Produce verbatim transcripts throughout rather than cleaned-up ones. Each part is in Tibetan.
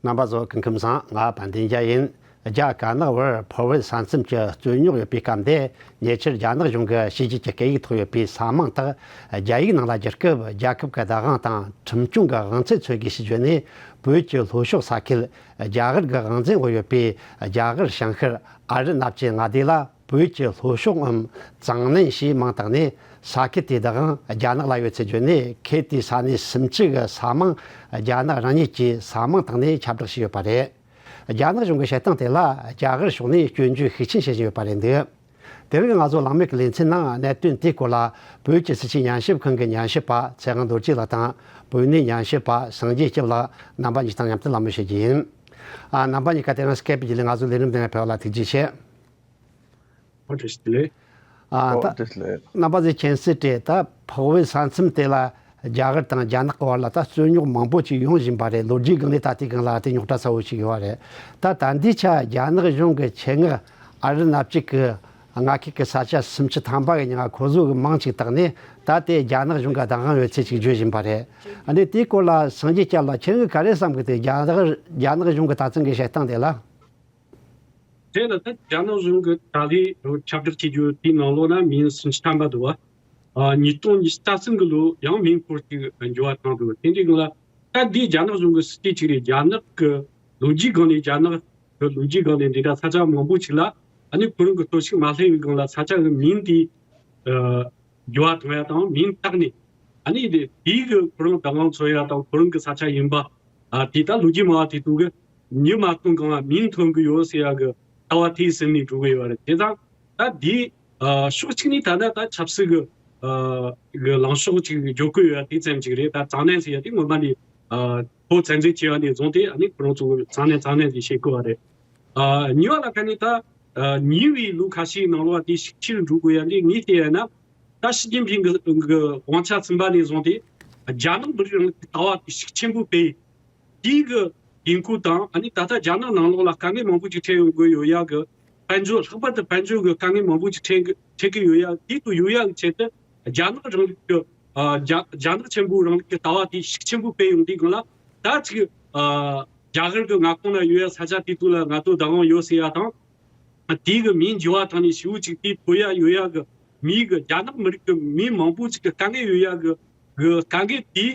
རྣམ་པ་ཚོ་སྐུ་ཁམས་བཟང་། ང་དཔལ་ལྡན་རྒྱལ་ཡིན། རྒྱ་དཀར་ནག་བར་ཕོ་བོད་ས་མཚམས་ཀྱི་རྩོད་རྙོག་ཡོད་པའི་སྐབས་འདིར། ཉེ་ཆར་རྒྱ་ནག་གཞུང་གིས་ཕྱི་རྒྱལ་གྱི་སྐད་ཡིག་ཐོག་ཡོད་པའི་ས་མིང་དག་རྒྱ་ཡིག་ནང་ལ་བསྒྱུར་སྐབས། རྒྱལ་ཁབ་ཀྱི་བདག་དབང་དང་ཁྲིམས་སྐྱོང་གི་དབང་ཚད་མཚོན་དགོས་ཞེས་བརྗོད་ནས། བོད་ཀྱི་ལྷོ་ཕྱོགས་ས་ཁུལ་རྒྱ་གར་གྱི་དབང་འཛིན་འོག་ཡོད་པའི་རྒྱ་གར་བྱང་ཤར་ཨ་རི་ནབ་ཅི་མངའ་སྡེ་ལ། བོད་ཀྱི་ལྷོ་ཕྱོགས་འམ་ཙང་ནན་ཞེས་མིང་བཏགས་ནས། ས་ཁུལ་དེའི་བདག་དབང་རྒྱ་ནག་ལ་ཡོད་ཚུལ་བརྗོད་ནས། ཁུལ་དེའི་ས་གནས་སུམ་ཅུ་གི་ས་མིང་རྒྱ་ནག་རང་ཉིད་ཀྱི་ས་མིང་བཏགས་ནས་ཁྱབ་བསྒྲགས་བྱས་ཡོད་པ་རེད། རྒྱ་ནག་གཞུང་གི་བཤད་སྟངས་དེ་ལ་རྒྱ་གར་ཕྱོགས་ནས་སྐྱོན་བརྗོད་ཤུགས་ཆེན་བྱེད་བཞིན་ཡོད་པ་རེད་འདུག་དེ་རིང་ང་ཚོ་གླེང་མོལ་གྱི་ལེ་ཚན་ནང་གནད་དོན་དེའི་སྐོར་ལ། བོད་ཀྱི་སྲིད་བྱུས་ཉམས་ཞིབ་ཁང་གི་ཉམས་ཞིབ་པ་ཚེ་དབང་རྡོ་རྗེ་ལགས་དང་། བོད་གནས་ཉམས་ཞིབ་པ་སངས་རྒྱས་སྐྱབས་ལགས། རྣམ་པ་གཉིས་དང་མཉམ་དུ་གླེང་མོལ་བྱེད་རྒྱུ་ཡིན། ཨ། རྣམ་པ་གཉིས་ཀ་དེ་རིང་སྐད་པའི་བརྒྱུད་ལས་ང་ཚོའི་ལས་རིམ་འདི་ནང་ཕེབས་པ་ལ་ཐུགས་རྗེ་ཆེ། ཨོ་བཀྲ་ཤིས་བདེ་ལེགས། ཨ། ཨོ་ད་བཀྲ་ཤིས་བདེ་ལེགས། རྣམ་པ་ཚོས་མཁྱེན་གསལ་རེད། ད་ཕོ་བོད་ས་མཚམས་དེ་ལ་རྒྱ་གར་དང་རྒྱ་ནག་གི་བར་ལ་ད་རྩོད་རྙོག་མང་པོ་ཅིག་ཡོང་བཞིན་པ་རེད། ལོ་རྒྱུས་སྒང་ནས་ད་ལྟའི་སྒང་ལ་དེ་རྙོག་དྲ་ཚ་བོ་ཞིག་ཡོད་པ་རེད། ད་ད་འདི་ཆ་རྒྱ་ནག་གཞུང་གི་ཆེད་མངགས་ཨ་རི་ནབ་ཅི་གི་མངའ་ཁུལ་གྱི་ས་ཆ་སུམ་ཅུ་ཐམ་པ་གི་མིང་ཁོ་ཚོ་གི་མིང་ཅིག་བཏགས་ནས། ད་དེ་རྒྱ་ནག་གཞུང་གི་བདག་དབང་ཡོད་ཚུལ་ཅིག་བརྗོད་བཞིན་པ་རེད། ཨ་ནི་དེའི་སྐོར་ལ་སངས་རྒྱས་སྐྱབས་ལགས། ཁྱེད་རང་གིས་ག་རེ་བསམ་གི་འདུག་རྒྱ་ནག་རྒྱ་ནག་གཞུང་གི་ད་ཐེངས་གི་བཤད་སྟངས་དེ་ལ། དེ་ལ་ད་རྒྱ་ནག་གཞུང་གི་ད་ལོའི་ཁྱབ་བསྒྲགས་བྱེད་རྒྱུ་དེའི་ནང་ལོགས་ན་མིང་སུམ་ཅུ་ཐམ་པ་འདུག་བ། ཨ། ཉིས་སྟོང་ཉི་ཤུ་རྩ་གསུམ་གི་ལོ་ཡང་མིང་སྐོར་ཅིག་འགྱུར་བ་བཏང་འདུག་དེ་འདྲའི་སྒང་ལ་ད་འདི་རྒྱ་ནག་གཞུང་གི་སྲིད་ཇུས་ཅིག་རེད། རྒྱ་ནག་གི་ལོ་རྒྱུས་སྒང་ནས་རྒྱ་ནག་གི་ལོ་རྒྱུས་སྒང་ནས་འདི་འདྲ་ས་ཆ་མང་པོ་ཅིག་ལ། ཨ་ནི་ཁོ་རང་གི་གཏོར་བཤིག་མ་སླེབས་པའི་སྒང་ལ་ས་ཆ་གི་མིང་དེ། ཨ། འགྱུར་བ་གཏོང་ཡ་དང་མིང་བཏགས་ནས། ཨ་ནི་དེ་དེའི་གི་ཁོ་རང་བདག་དབང་འཚོལ་ཡ་དང་ཁོ་རང་གི་ས་ཆ་ཡིན་པ། ཨ། དེ་ད་ལོ་རྒྱུས་སྨྲ་བ་དེ་ཚོ་གི་མྱི་མ་བཏོན་གོང་ལ་མིང་ཐོན་གི་ཡོད་ཟེར་ཡ་གི་ལྟ་བ་དེའི་སེམས་ནས་འགྲོ་གི་ཡོད་རེད། དེ་དང་ད་དེ། ཨ། ཕྱོགས་གཅིག་ནས་ད་ལྟ་ད་ཆབ་སྲིད་གི། ཨ། གི་ལངས་ཕྱོགས་ཅིག་འཇོག་གི་ཡོད་ཡ་དེ་ཙམ་ཅིག་རེད། ད་ཙང་ནན་ཟེར་ཡ་དེ་སྔོན་མ་ནས། ཨ། བོད་བཙན་འཛུལ་བྱས་པ་ནས་བཟུང་སྟེ། ཨ་ནི་ཁོ་རང་ཚོ་གི་ཙང་ནན་ཙང་ནན་ཟེར་བཤད་གི་ཡོད་རེད། ཨ། གཉིས་པ་ལ་ཁ་ནས་ད། ཨ། ཉེ་བའི་ལོ་ཁ་ཤས་ནང་ལོགས་དེ་ཤུགས་ཆེར་འགྲོ་དགོས་ཡ་འདི་ངས་བལྟས་ཡ་ན། ད་ཞི་ཅིན་ཕིང་གི་གི་དབང་ཆ་ཚུད་པ་ནས་བཟུང་སྟེ། རྒྱ་ནག་མི་རིགས་རིང་ལུགས་ཀྱི་ལྟ་བ་དེ་ཤུགས་ཆེན་པོ་སྤེལ། དེའི་གི་འགན་ཁུར་དང་། ཨ་ནི་ད་ལྟ་རྒྱ་ནག་ནང་ལོགས་ལ་དཀའ་ངལ་མང་པོ་ཅིག་འཕྲད་ཡོང་གི་ཡོད་ཡ་གི་དཔལ་འབྱོར། ལྷག་པར་དུ་དཔལ་འབྱོར་གི་དཀའ་ངལ་མང་པོ་ཅིག་འཕྲད་གི་འཕྲད་གི་ཡོད་ཡ། དེ་ཚོ་ཡོང་ཡ་གི་ཆེད་དུ་རྒྱ་ནག་རིང་ལུགས་ཀྱི། ཨ། རྒྱ་རྒྱ་ནག་ཆེན་པོའི་རིང་ལུགས་ཀྱི་ལྟ་བ་དེ་ཤུགས་ཆེན་པོ་སྤེལ་ཡོང་དུས་སྒང་ལ། ད་ཅིག་ཨ། རྒྱ་གར་གྱི་མངའ་ཁོངས་ན་ཡོད་ཡ་ས་ཆ་དེ་ཚོ་ལ་ང་ཚོ་བདག་དབང་ཡོད་ཟེར་ཡ་དང་། དེའི་གི་མིང་འགྱུར་བ་བཏང་ནས་ཞེ་པོ་ཅིག་དེ་ཕོག་ཡ་ཡོད་ཡ་གི་མི་གི་རྒྱ་ནག་མི་རིགས་ཀྱི་མི་མང་པོ་ཅིག་གི་དཀའ་ངལ་ཡོད་ཡ་གི་གི་དཀའ་ངལ་དེ་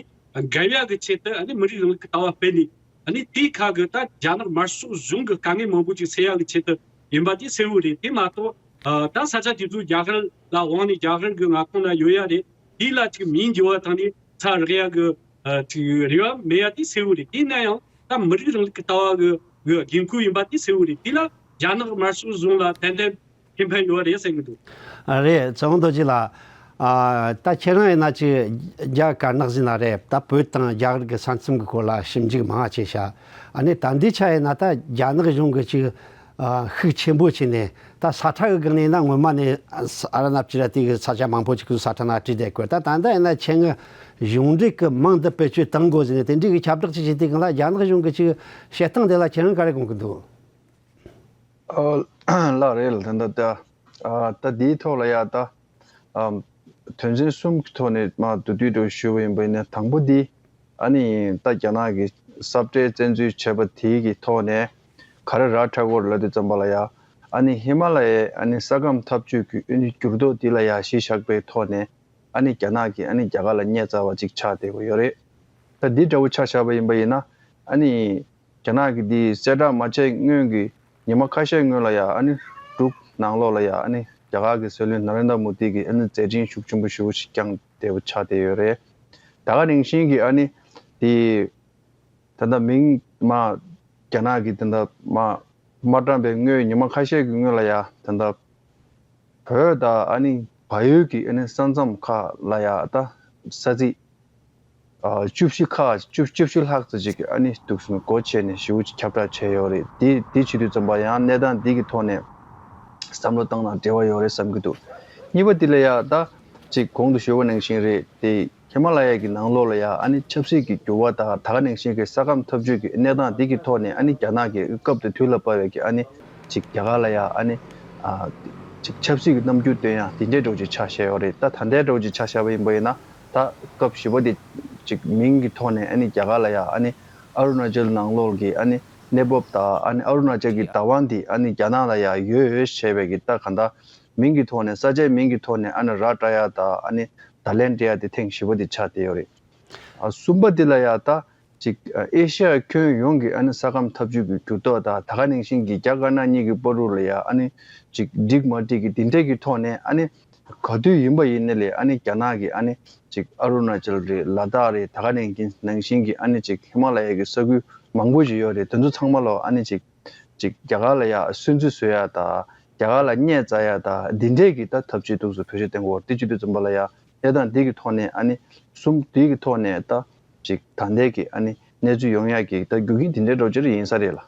འགེབས་ཡ་གི་ཆེད་དུ། ཨ་ནི་མི་རིགས་རིང་ལུགས་ཀྱི་ལྟ་བ་སྤེལ་ནས། ཨ་ནི་དེའི་ཁ་གི་ད་རྒྱ་ནག་དམར་ཤོག་གཞུང་གི་དཀའ་ངལ་མང་པོ་ཅིག་སེལ་ཡ་གི་ཆེད་དུ་ཡིན་པ་དེ་གསལ་བོ་རེད། དེ་མ་གཏོགས། ཨ། ད་ས་ཆ་དེ་ཚོ་རྒྱ་གར་ལ་དབང་ནས་རྒྱ་གར་གྱི་མངའ་ཁོངས་ན་ཡོད་ཡ་རེད། དེ་ལ་ཅིག་མིང་འགྱུར་བ་བཏང་ནས་ཚར་རེག་ཡ་གི། ཨ། ཅིག་རེ་བ་མེད་ཡ་དེ་གསལ་བོ་རེད། དེ་ན་ཡང་ད་མི་རིགས་རིང་ལུགས་ཀྱི་ལྟ་བ་གི་གི་འགན་ཁུར་ཡིན་པ་དེ་གསལ་བོ་རེད། དེ་ལ་རྒྱ་ནག་དམར་ཤོག་གཞུང་ལ་ཏན་ཏན་ཁེ་ཕན་ཡོད་རེད་བསམ་གྱི་འདུག་ཨ། རེད། ཚེ་དབང་རྡོ་རྗེ་ལགས། ཨ། ད་ཁྱེད་རང་ཡིན་ན་ཅིག་རྒྱ་དཀར་ནག་ཟེར་ན་རེད། ད་བོད་དང་རྒྱ་གར་གྱི་ས་མཚམས་ཀྱི་སྐོར་ལ་ཞིབ་འཇུག་མང་བ་བྱས་ཤག་ཨ་ནི་ད་འདི་ཆ་ཡིན་ན་ད་རྒྱ་ནག་གཞུང་གིས་ཅིག་ཨ། ཤུགས་ཆེན་པོ་བྱས་ནས་ད་ས་ཁྲ་གི་སྒང་ནས་ཡིན་ན་སྔོན་མ་ནས་ཨ་རི་ནབ་ཅི་ར་དེ་གི་ས་ཆ་མང་པོ་ཅིག་གི་ས་ཁྲ་ནང་བྲིས་བསྡད་ཀྱི་ཡོད། ད་ད་ལྟ་ཡིན་ན་ཆེད་མངགས་གཞུང་འབྲེལ་གྱི་མིང་འདི་བེད་སྤྱོད་གཏང་དགོས་ཟེར་ནས་དེ་འདྲའི་གི་ཁྱབ་བསྒྲགས་ཅིག་བྱས་དུས་སྒང་ལ། རྒྱ་ནག་གཞུང་གིས་ཅིག་བཤད་སྟངས་དེ་ལ་ཁྱེད་རང་ག་རེ་དགོངས་ཀྱི་འདུག་ཨ། ལགས་རེད་ལགས། ད་ལྟ་ད་ཨ། ད་འདིའི་ཐོག་ལ་ཡ་ད་ཨ། དོན་ཚན་གསུམ་གྱི་ཐོག་ནས་མར་མདོར་བསྡུས་འདྲ་ཞུས་པ་ཡིན་པ་ཡིན་ན། དང་པོ་འདི་ཨ་ནི་ད་རྒྱ་ནག་གིས་ས་བཀྲའི་བཙན་འཛུལ་བྱས་པ་དེའི་གི་ཐོག་ནས་ག་རེ་ར་འཕྲོད་ཀྱི་ཡོད་རེད་ལབ་དུས་ཙམ་པ་ལ་ཡ། ཨ་ནི་ཧི་མ་ལ་ཡའི་ཨ་ནི་ས་ཁམས་འཐབ་ཇུས་ཀྱི་ཨ་ནི་འགྱུར་ལྡོག་འདི་ལ་ཡ་གཞི་བཞག་པའི་ཐོག་ནས། ཨ་ནི་རྒྱ་ནག་གིས་ཨ་ནི་རྒྱ་གར་ལ་བརྙས་བཅོས་པ་ཅིག་ཆགས་བསྡད་ཀྱི་ཡོད་རེད། ད་འདི་འདྲ་བོ་ཆ་བཞག་པ་ཡིན་པ་ཡིན་ན། ཨ་ནི་རྒྱ་ནག་གིས་འདི་གསལ་བསྒྲགས་མ་བྱས་སྔོན་གྱི་ཉི་མ་ཁ་ཤས་སྔོན་ལ་ཡ། ཨ་ནི་འབྲུག་ནང་ལོགས་ལ་ཡ། ཨ་ནི་རྒྱ་གར་གྱི་སྲིད་བློན་ན་རེན་དྲ་མོ་དི་གིས་ཨ་ནི་མཛད་འཕྲིན་ཤུགས་ཆེན་པོ་ཞེ་པོ་ཞིག་བསྐྱངས་བསྡད་པ་ཆགས་བསྡད་ཡོད་རེད། ད་ག་ནང་བཞིན་གྱི་ཨ་ནི་འདི་ད་ལྟ་མིང་མ་རྒྱ་ནག་གིས་ད་ལྟ་མ་མ་བཀྲམ་པའི་སྔོན་ཉི་མ་ཁ་ཤས་ཀྱི་སྔོན་ལ་ཡ། ད་ལྟ་བོད་དང་ཨ་ནི་བལ་ཡུལ་གྱི་ཨ་ནི་ས་མཚམས་ཁག་ལ་ཡ། ད་ས་ཚིགས་ཨ་བཅུ་བཞི་ཁག་བཅུ་བཅུ་བཞི་ལྷག་ཙམ་ཅིག་གི་ཨ་ནི་འདུག་སེ་སྒོ་ཕྱེ་ནས་ཞེ་པོ་ཅིག་ཁྱབ་བསྒྲགས་བྱས་ཡོད་རེད། དེ་དེ་བྱེད་དུས་ཙམ་པ་ཡང་གནས་སྟངས་འདི་གི་ཐོག་ནས་བསམ་བློ་བཏང་ན་འབྲེལ་བ་ཡོད་རེད་བསམ་གྱི་འདུག་གཉིས་པ་འདི་ལ་ཡ་ད་ཅིག་གོང་དུ་ཞུས་པ་ནང་བཞིན་རེད་དེ། ཧི་མ་ལ་ཡ་གི་ནང་ལོགས་ལ་ཡ་ཨ་ནི་ཆབ་སྲིད་ཀྱི་འགྱུར་བ་དང་། ད་ག་ནང་བཞིན་གྱི་ས་ཁམས་འཐབ་ཇུས་ཀྱི་གནས་སྟངས་འདི་གི་ཐོག་ནས། ཨ་ནི་རྒྱ་ནག་གིས་སྐབས་དེ་དུས་ལ་བབས་པའི་གི་ཨ་ནི་ཅིག་རྒྱ་གར་ལ་ཡ་ཨ་ནི་ཨ་ཅིག་ཆབ་སྲིད་ཀྱི་རྣམ་འགྱུར་སྟོན་ཡ་དེ་འདྲའི་འདྲ་བོ་ཅིག་ཆ་བཞག་ཡོད་རེད། ད་ད་ལྟའི་འདྲ་བོ་ཅིག་ཆ་བཞག་པ་ཡིན་པ་ཡིན་ན། ད་སྐབས་བཞི་པ་དེ་ཅིག་མིང་གི་ཐོག་ནས་ཨ་ནི་རྒྱ་གར་ལ་ཡ་ཨ་ནི་ ཨ་རུ་ན་ཅལ་ནང་ལོགས་ཀྱི་ཨ་ནི་གནས་བབ་དང་ཨ་ནི་ཨ་རུ་ན་ཅལ་གྱི་བདག་དབང་དེ་ཨ་ནི་རྒྱ་ནག་ལ་ཡང་ཡོད་ཞེས་པའི་གི་ད་ག་འདྲ་མིང་གི་ཐོག་ནས་ས་ཆའི་མིང་གི་ཐོག་ནས་ཨ་ནི་ར་སྤྲད་ཡ་དང་ཨ་ནི་བརྡ་ལན་སྤྲད་ཡ་དེ་ཐེངས་བཞི་པ་དེ་ཆགས་བསྡད་ཡོད་རེད། ཨ་གསུམ་པ་དེ་ལ་ཡང་ད་ཅིག་ཨེ་ཤ་ཡ་ཁྱོན་ཡོངས་ཀྱི་ཨ་ནི་ས་ཁམས་འཐབ་ཇུས་ཀྱི་འགྱུར་ལྡོག་དང་ད་ག་ནང་བཞིན་གྱི་རྒྱ་དཀར་ནག་གཉིས་ཀྱི་བར་དུ་ལ་ཡང་ཨ་ནི་ཅིག་འགྲིག་མ་འགྲིག་གི་དེ་འདྲས་ཀྱི་ཐོག་ནས་ཨ་ནི་ག་དུས་ཡིན་པ་ཡིན་ནའི་ལས་ཨ་ནི་རྒྱ་ནག་གི་ཨ་ནི་ཅིག་ཨ་རུ་ན་ཅལ་རེད། ལ་དྭགས་རེད། ད་ག་ནང་བཞིན་གྱི་ཨ་ནི་ཅིག་ཧི་མ་ལ་ཡའི་གི་ས་ཁུལ་མང་པོ་ཞིག་ཡོད་རེད། དེ་ཚོ་ཚང་མ་ལ་ཨ་ནི་ཅིག་ཅིག་རྒྱ་གར་ལ་ཡ་སུན་གཙེར་བཟོ་ཡ་དང་རྒྱ་གར་ལ་བརྙས་བཙག་ཡ་དང་འདི་འདྲས་ཀྱི་ད་ཐབས་ཇུས་འདུག་སེ་བེད་སྤྱོད་གཏོང་གི་ཡོད་རེད། དེ་བྱེད་དུས་ཙམ་པ་ལ་ཡ་དེ་དང་དེ་གི་ཐོག་ནས་ཨ་ནི་གསུམ་དེ་གི་ཐོག་ནས་ད་ཅིག་ད་ལྟའི་གི་ཨ་ནི་གནས་ཚུལ་ཡོང་ཡ་གི་ད་རྒྱུ་རྐྱེན་དེ་འདྲའི་འགྲོ་རྒྱུ་རེད་ཡིན་ས་རེད་ལ།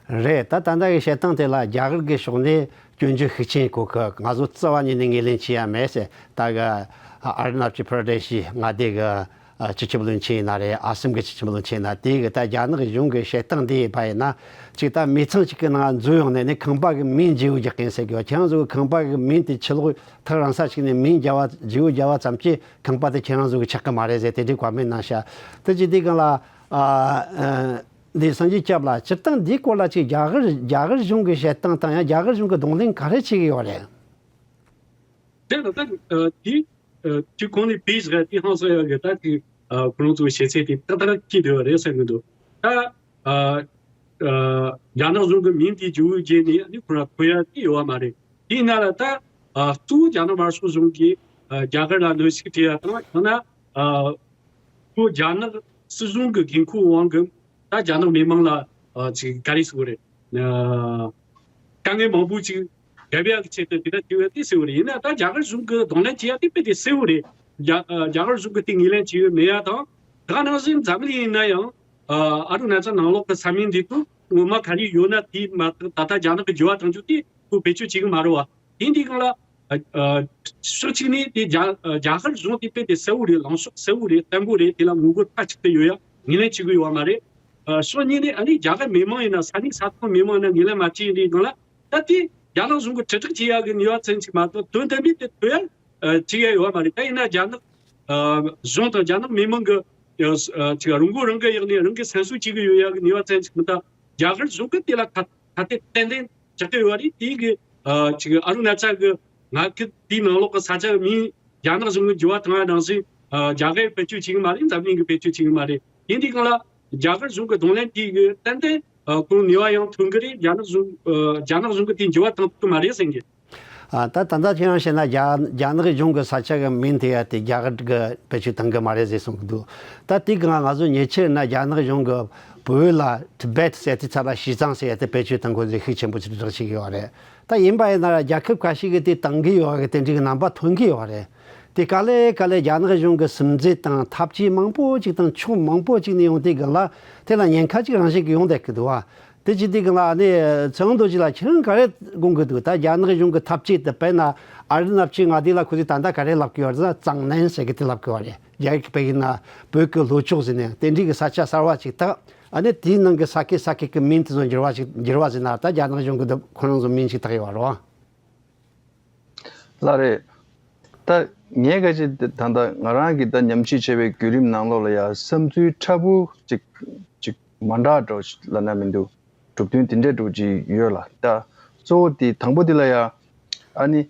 རེད། ད་ད་ལྟ་གི་བཤད་སྟངས་དེ་ལ་རྒྱ་གར་གི་ཕྱོགས་ནས་སྐྱོན་བརྗོད་ཤུགས་ཆེན་གོ་གི། ང་ཚོ་རྩ་བ་ཉིད་ནས་ངོས་ལེན་བྱེད་ཡ་མེད་ཟེར། ད་གི་ཨ་རུ་ན་ཅལ་པྲ་དེ་ཤི་མངའ་སྡེ་གི་ཨ་སྤྱི་ཁྱབ་བློན་ཆེན་ཡིན་ན་རེད། ཨ་སམ་གི་སྤྱི་ཁྱབ་བློན་ཆེན་ཡིན་ན་དེ་གི་ད་རྒྱ་ནག་གཞུང་གི་བཤད་སྟངས་འདི་ཡིན་པ་ཡིན་ན། ཅིག་ད་མི་ཚང་ཅིག་གི་ནང་འཛུལ་ཡོང་ནས་ནི་ཁང་པ་གི་མིང་བརྗེ་པོ་རྒྱག་གིན་ཟེར་གི་ཡོད། ཁྱེད་རང་ཚོ་གི་ཁང་པ་གི་མིང་དེ་ཕྱི་ལོགས་ཐག་རིང་ས་ཞིག་ནས་མིང་བརྒྱབ་པ་བརྗེ་པོ་བརྒྱབ་པ་ཙམ་གྱིས་ཁང་པ་དེ་ཁྱེད་རང་ཚོ་གི་ཆགས་གི་མ་རེད་ཟེར་དེ་འདྲའི་བཀའ་མོལ་གནང་ཤག་དེ་ཅི་དེ་གང་ལ་ཨ་ཨ་འདི་སངས་རྒྱས་སྐྱབས་ལགས། སྤྱིར་བཏང་འདིའི་སྐོར་ལ་ཅིག་རྒྱ་གར་རྒྱ་གར་གཞུང་གི་བཤད་སྟངས་དང་ཡང་རྒྱ་གར་གཞུང་གི་གདོང་ལེན་ག་རེ་བྱེད་ཀྱི་ཡོད་རེད། དེ་ལ་ད་ཨ་དེ་ཨ་དེ་གོང་ནས་བེད་ཟེར་དེ་ཧང་སང་ཡག་གི་ད་དེ་ཨ་ཁོ་རང་ཚོའི་བཤད་ཚད་དེ་ཏག་ཏག་སྐྱིད་འདོད་པ་རེད་བསམ་གི་འདུག་ད་ཨ་ཨ་རྒྱ་ནག་གཞུང་གི་མིང་དེ་བརྗེ་པོ་བརྒྱབ་ནས་ཨ་ནི་ཁོ་རང་ཐོན་ཡ་དེ་ཡོད་པ་མ་རེད། དེ་ཡིན་ན་ལ་ད་ཨ་གཙོ་བོ་རྒྱ་ནག་དམར་ཤོག་གཞུང་གིས་ཨ་རྒྱ་གར་ལ་གནོན་ཤུགས་སྤྲད་ཡ་དང་ཡང་ན་ཨ་ཁོ་རྒྱ་ནག་སྲིད་གཞུང་གི་འགན་ཁུར་དབང་གིས་ད་རྒྱ་ནག་མི་མང་ལ་ཨ་ཅིག་ག་རེ་ཟེར་དགོས་རེད། ཨ་དཀའ་ངལ་མང་པོ་ཅིག་རྒྱབ་ཡག་གི་ཆེད་དུ་དེ་འདྲ་བྱས་ཡོད་དེ་གསལ་བོ་རེད། ཡིན་ན་ད་རྒྱ་གར་གཞུང་གིས་གདོང་ལེན་བྱེད་ཡག་དེ་དཔེ་དེ་གསལ་བོ་རེད། རྒྱ་ཨ་རྒྱ་གར་གཞུང་གིས་དེ་ངོས་ལེན་བྱེད་ཡོད་མེད་ཡ་དང་། ད་ག་ནང་བཞིན་འཛམ་གླིང་ཡིན་ན་ཡང་ཨ་ཨ་རུ་ན་ཅལ་ནང་ལོགས་ཀྱི་ས་མིང་འདི་ཚོ་ངོ་མ་ག་རེ་ཡོད་ན་དེ་མ་གཏོགས་ད་ལྟ་རྒྱ་ནག་གིས་འགྱུར་བ་གཏོང་རྒྱུ་དེ་ཁོ་བེད་སྤྱོད་བྱེད་གི་མ་རེད་བ། དེ་འདི་སྒང་ལ་ཨ་ཨ་ཕྱོགས་གཅིག་ནས་དེ་རྒྱ་ཨ་རྒྱ་གར་གཞུང་དེ་དཔེ་དེ་གསལ་བོ་རེད། ལངས་ཕྱོགས་གསལ་བོ་རེད། བརྟན་པོ་རེད། དེ་ལ་ངོ་རྒོལ་མཐའ་གཅིག་ཏུ་ཡོད་ཡ་ངོས་ལེན་བྱེད་གི་ཡོད་བ་མ་རེད། ཨ་ཕྱོགས་གཉིས་ནས་ཨ་ནི་རྒྱ་གར་མི་མང་ཡིན་ན་ས་གནས་ས་ཐོག་མི་མང་ཡིན་ན་ངོས་ལེན་མ་བྱས་ཡིན་དེའི་སྒང་ལ་ད་དེ་རྒྱ་ནག་གཞུང་གིས་དྲིལ་བསྒྲགས་བྱེད་ཡག་གི་ནུས་པ་ཙམ་ཞིག་མ་གཏོགས་དོན་དམ་པའི་དེ་ཐོན་ཡ་ཨ་བྱེད་ཡ་ཡོད་བ་མ་རེད། ད་ཡིན་ན་རྒྱ་ནག་ཨ་གཞུང་དང་རྒྱ་ནག་མི་མང་གི་ཨ་ཅིག་རང་མགོ་རང་གིས་གཡོགས་ནས་རང་གིས་སེམས་གསོ་བྱེད་ཀྱི་ཡོད་ཡག་གི་ནུས་པ་ཙམ་ཞིག་མིན་ད་རྒྱ་གར་གཞུང་གིས་དེ་ལ་ཁ་ཁ་གཏད་ཏན་ཏན་རྒྱག་གི་ཡོད་རེད། དེ་གི་ཨ་ཅིག་ཨ་རུ་ན་ཅལ་གི་མངའ་ཁུལ་དེའི་ནང་ལོགས་ཀྱི་ས་ཆ་མིང་རྒྱ་ནག་གཞུང་གིས་འགྱུར་བ་བཏང་བ་ནང་བཞིན་ཨ་རྒྱ་གར་བེད་སྤྱོད་བྱེད་གི་མ་རེད། འཛམ་གླིང་གིས་བེད་སྤྱོད་བྱེད་གི་མ་རེད། ཡིན་དེའི་སྒང་ལ་རྒྱ་གར་གཞུང་གི་གདོང་ལེན་དེ་གི་ཏན་ཏན་ཨ་ཁོང་ནུས་པ་ཡང་ཐོན་གི་རེད། རྒྱ་ནག་གཞུང་ཨ་རྒྱ་ནག་གཞུང་གིས་དེ་འགྱུར་བ་བཏང་ཐུབ་ཀྱི་མ་རེད་བསམ་གི། ཨ་ད་ད་ལྟ་ཁྱེད་རང་བཤད་ན་རྒྱ་རྒྱ་ནག་གཞུང་གི་ས་ཆ་གི་མིང་དེ་ཡ་དེ་རྒྱ་གར་གི་བེད་སྤྱོད་བཏང་གི་མ་རེད་ཟེར་གསུང་གི་འདུག་ད་དེ་གི་ང་ང་ཚོ་ཉེ་ཆར་ན་རྒྱ་ནག་གཞུང་གི་བོད་ལ་ཊི་བེཊ་ཟེར་དེ་ཚབ་ལ་ཞི་ཙང་ཟེར་ཡ་དེ་བེད་སྤྱོད་བཏང་དགོས་ཟེར་ཤུགས་ཆེན་པོ་ཅིག་སྒྲོག་བྱེད་ཀྱི་ཡོད་རེད། ད་ཡིན་པ་ཡིན་ན་རྒྱལ་ཁབ་ཁ་ཤས་ཀྱིས་དེ་བཏང་གི་ཡོད་རེད། དེ་འདྲའི་གི་རྣམ་པ་ཐོན་གི་ཡོད་རེད། དེ་ག་ལེ་ག་ལེ་རྒྱ་ནག་གཞུང་གི་སིམ་འཛུལ་དང་འཐབ་ཇུས་མང་པོ་ཅིག་དང་ཕྱོགས་མང་པོ་ཅིག་ནས་ཡོང་དུས་གི་ལ་དེ་ལ་ཉེན་ཁ་ཅིག་རང་བཞིན་གྱིས་ཡོང་བསྡད་ཀྱི་འདུག་བ། དེ་ཅི་སྟེ་གང་ལ་ཨ་ནི་ཚེ་དབང་རྡོ་རྗེ་ལགས་ཁྱེད་རང་ག་རེ་དགོངས་ཀྱི་འདུག་ད་རྒྱ་ནག་གཞུང་གི་འཐབ་ཇུས་དེ་དཔེར་ན་ཨ་རུ་ན་ཅལ་མངའ་སྡེ་ལ་ཁོ་ཚོས་ད་ལྟ་ག་རེ་ལབ་ཀྱི་ཡོད་རེད་ཟེར་ན་གཙང་ལེན་ཟེར་གི་དེ་ལབ་ཀྱི་ཡོད་རེད། རྒྱ་ཡིག་གི་དཔེ་ཡིན་ན་བོད་ཀྱི་ལྷོ་ཕྱོགས་ཟེར་ནས་དེ་འདྲའི་གི་ས་ཆ་གསར་བ་ཅིག་ད་ཨ་ནི་དེའི་ནང་གི་ས་ཁུལ་ས་ཁུལ་གྱི་མིང་དེ་ཚོ་འགྱུར་བ་ཅིག་འགྱུར་བ་ཟེར་ན་ད་རྒྱ་ནག་གཞུང་གི་འདི་ཁོ་རང་ཚོ་མིང་ཅིག་བཏགས་ཡོད་རེད་བ། ལགས་རེད། ད་ངས་ག་ཅིག་ད་ད་ལྟ་ང་རང་གིས་ད་ཉམས་ཞིབ་བྱས་པའི་བརྒྱུད་རིམ་ནང་ལོགས་ལ་ཡང་བསམ་ཚུལ་ཕྲ་བོ་ཅིག་ཅིག་མ་འདྲ་འགྲོ་ལབ་ན་མི་འདུག་གྲུབ་དོན་དེ་འདྲ་འགྲོ་གི་ཡོད་ལ། ད་གཙོ་བོ་དེ་དང་པོ་དེ་ལ་ཡང་ཨ་ནི་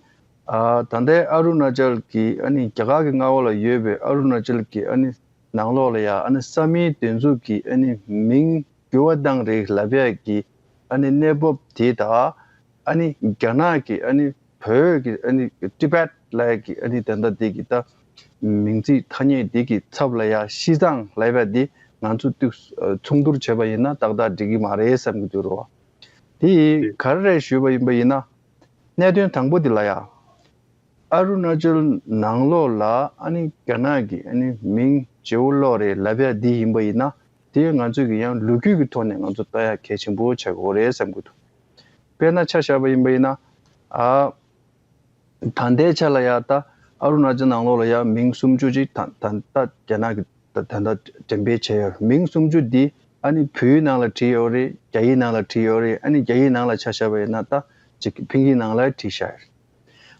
ཨ་ད་ལྟའི་ཨ་རུ་ན་ཅལ་གྱི་ཨ་ནི་རྒྱ་གར་གྱི་མངའ་འོག་ལ་ཡོད་པའི་ཨ་རུ་ན་ཅལ་གྱི་ཨ་ནི་ནང་ལོགས་ལ་ཡང་ཨ་ནི་ས་མིང་དེ་ཚོ་གི་ཨ་ནི་མིང་འགྱུར་བ་བཏང་རེད་ལབ་ཡག་གི་ཨ་ནི་གནས་བབ་དེ་དང་། ཨ་ནི་རྒྱ་ནག་གི་ཨ་ནི་བོད་ཀྱི་ཨ་ནི་ཊི་བེཊ་ལབ་ཡག་གི་ཨ་ནི་ད་ལྟ་དེ་གི་ད་མིང་ཚིག་ཐ་སྙད་དེ་གི་ཚབ་ལ་ཡ་ཤི་ཙང་ལབ་ཡག་དེ་ང་ཚོ་ཏུག་མཚུངས་བསྡུར་བྱས་པ་ཡིན་ན་ཏག་ཏག་འགྲིག་གི་མ་རེད་བསམ་གྱི་འདུག་རོ། དེ་ག་རེ་རེད་ཞུས་པ་ཡིན་པ་ཡིན་ན། གནད་དོན་དང་པོ་དེ་ལ་ཡ། ཨ་རུ་ན་ཅལ་ནང་ལོགས་ལ་ཨ་ནི་རྒྱ་ནག་གི་ཨ་ནི་མིང་བརྗེ་པོ་ལོག་རེད་ལབ་ཡག་འདི་ཡིན་པ་ཡིན་ན། དེ་ང་ཚོས་ཀྱི་ཡང་ལོ་རྒྱུས་ཀྱི་ཐོག་ནས་ང་ཚོ་ལྟ་ཡག་གལ་ཆེན་པོ་ཆགས་ཀྱི་ཡོད་རེད་བསམ་གྱི་འདུག་དཔེར་ན་ཆ་བཞག་པ་ཡིན་པ་ཡིན་ན། ཨ་ད་ལྟའི་ཆ་ལ་ཡ་ད་ཨ་རུ་ན་ཅལ་ནང་ལོགས་ལ་ཡ་མིང་སུམ་ཅུ་ཅིག་ད་ད་ད་རྒྱ་ནག་གི་ད་ད་ད་འགྲེམས་སྤེལ་བྱས་ཡོད་རེད། མིང་སུམ་ཅུ་འདི་ཨ་ནི་བོད་ཡིག་ནང་ལ་བྲིས་ཡོད་རེད། རྒྱ་ཡིག་ནང་ལ་བྲིས་ཡོད་རེད། ཨ་ནི་རྒྱ་ཡིག་ནང་ལ་ཆ་བཞག་པ་ཡིན་ན་ད་ཅིག་ཕིན་ཡིག་ནང་ལ་བྲིས་བཞག་ཡོད་རེད།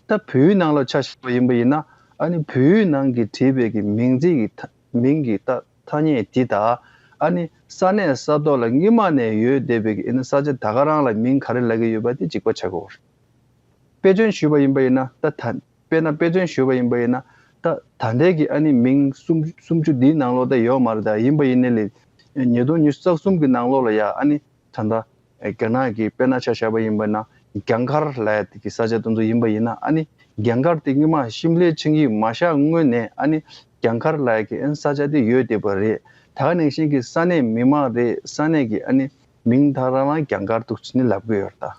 ད་བོད་ཡིག་ནང་ལ་ཆ་བཞག་པ་ཡིན་པ་ཡིན་ན་ཨ་ནི་བོད་ཡིག་ནང་གི་བྲིས་པའི་གི་མིང་ཚིག་གི་ཐ་མིང་གི་ད་ཐ་སྙད་འདི་དང་ ཨ་ནི་ས་གནས་ས་ཐོག་ལ་སྔོན་མ་ནས་ཡོད་བསྡད་པའི་ཨ་ནི་ས་ཆ་ད་ག་རང་ལ་མིང་ག་རེ་ལབ་ཀྱི་ཡོད་པ་དེ་གཅིག་པ་ཆགས་ཀྱི་ཡོད་རེད། དཔེ་མཚོན་ཞུས་པ་ཡིན་པ་ཡིན་ན་ད་ད་དཔེར་ན་དཔེ་མཚོན་ཞུས་པ་ཡིན་པ་ཡིན་ན་ད་ད་ལྟའི་གི་ཨ་ནི་མིང་སུམ་སུམ་ཅུ་འདིའི་ནང་ལོགས་ད་ཡོད་མ་རེད། ད་ཡིན་པ་ཡིན་ནའི་ལས་ཉིས་སྟོང་ཉི་ཤུ་རྩ་གསུམ་གི་ནང་ལོགས་ལ་ཡ་ཨ་ནི་ད་ལྟ་རྒྱ་ནག་གི་དཔེར་ན་ཆ་བཞག་པ་ཡིན་པ་ན་རྒྱ་མཁར་ལབ་ཡ་དེ་གི་ས་ཆ་དེ་ཚོ་ཡིན་པ་ཡིན་ན་ཨ་ནི་རྒྱ་མཁར་དེ་སྔོན་མ་ཤིམ་ལའི་ཆིངས་ཡིག་མ་བཞག་སྔོན་ནས་ཨ་ནི་རྒྱ་མཁར་ལབ་ཡ་གི་ཨ་ནི་ས་ཆ་དེ་ཡོད་བསྡད་པ་རེད། ད་ག་ནང་བཞིན་གྱི་ས་གནས་མི་མང་རེད། ས་གནས་ཀྱི་ཨ་ནི་མིང་ད་རང་ལ་རྒྱ་མཁར་འདུག་ཟེར་ནས་ལབ་ཀྱི་ཡོད་རེད་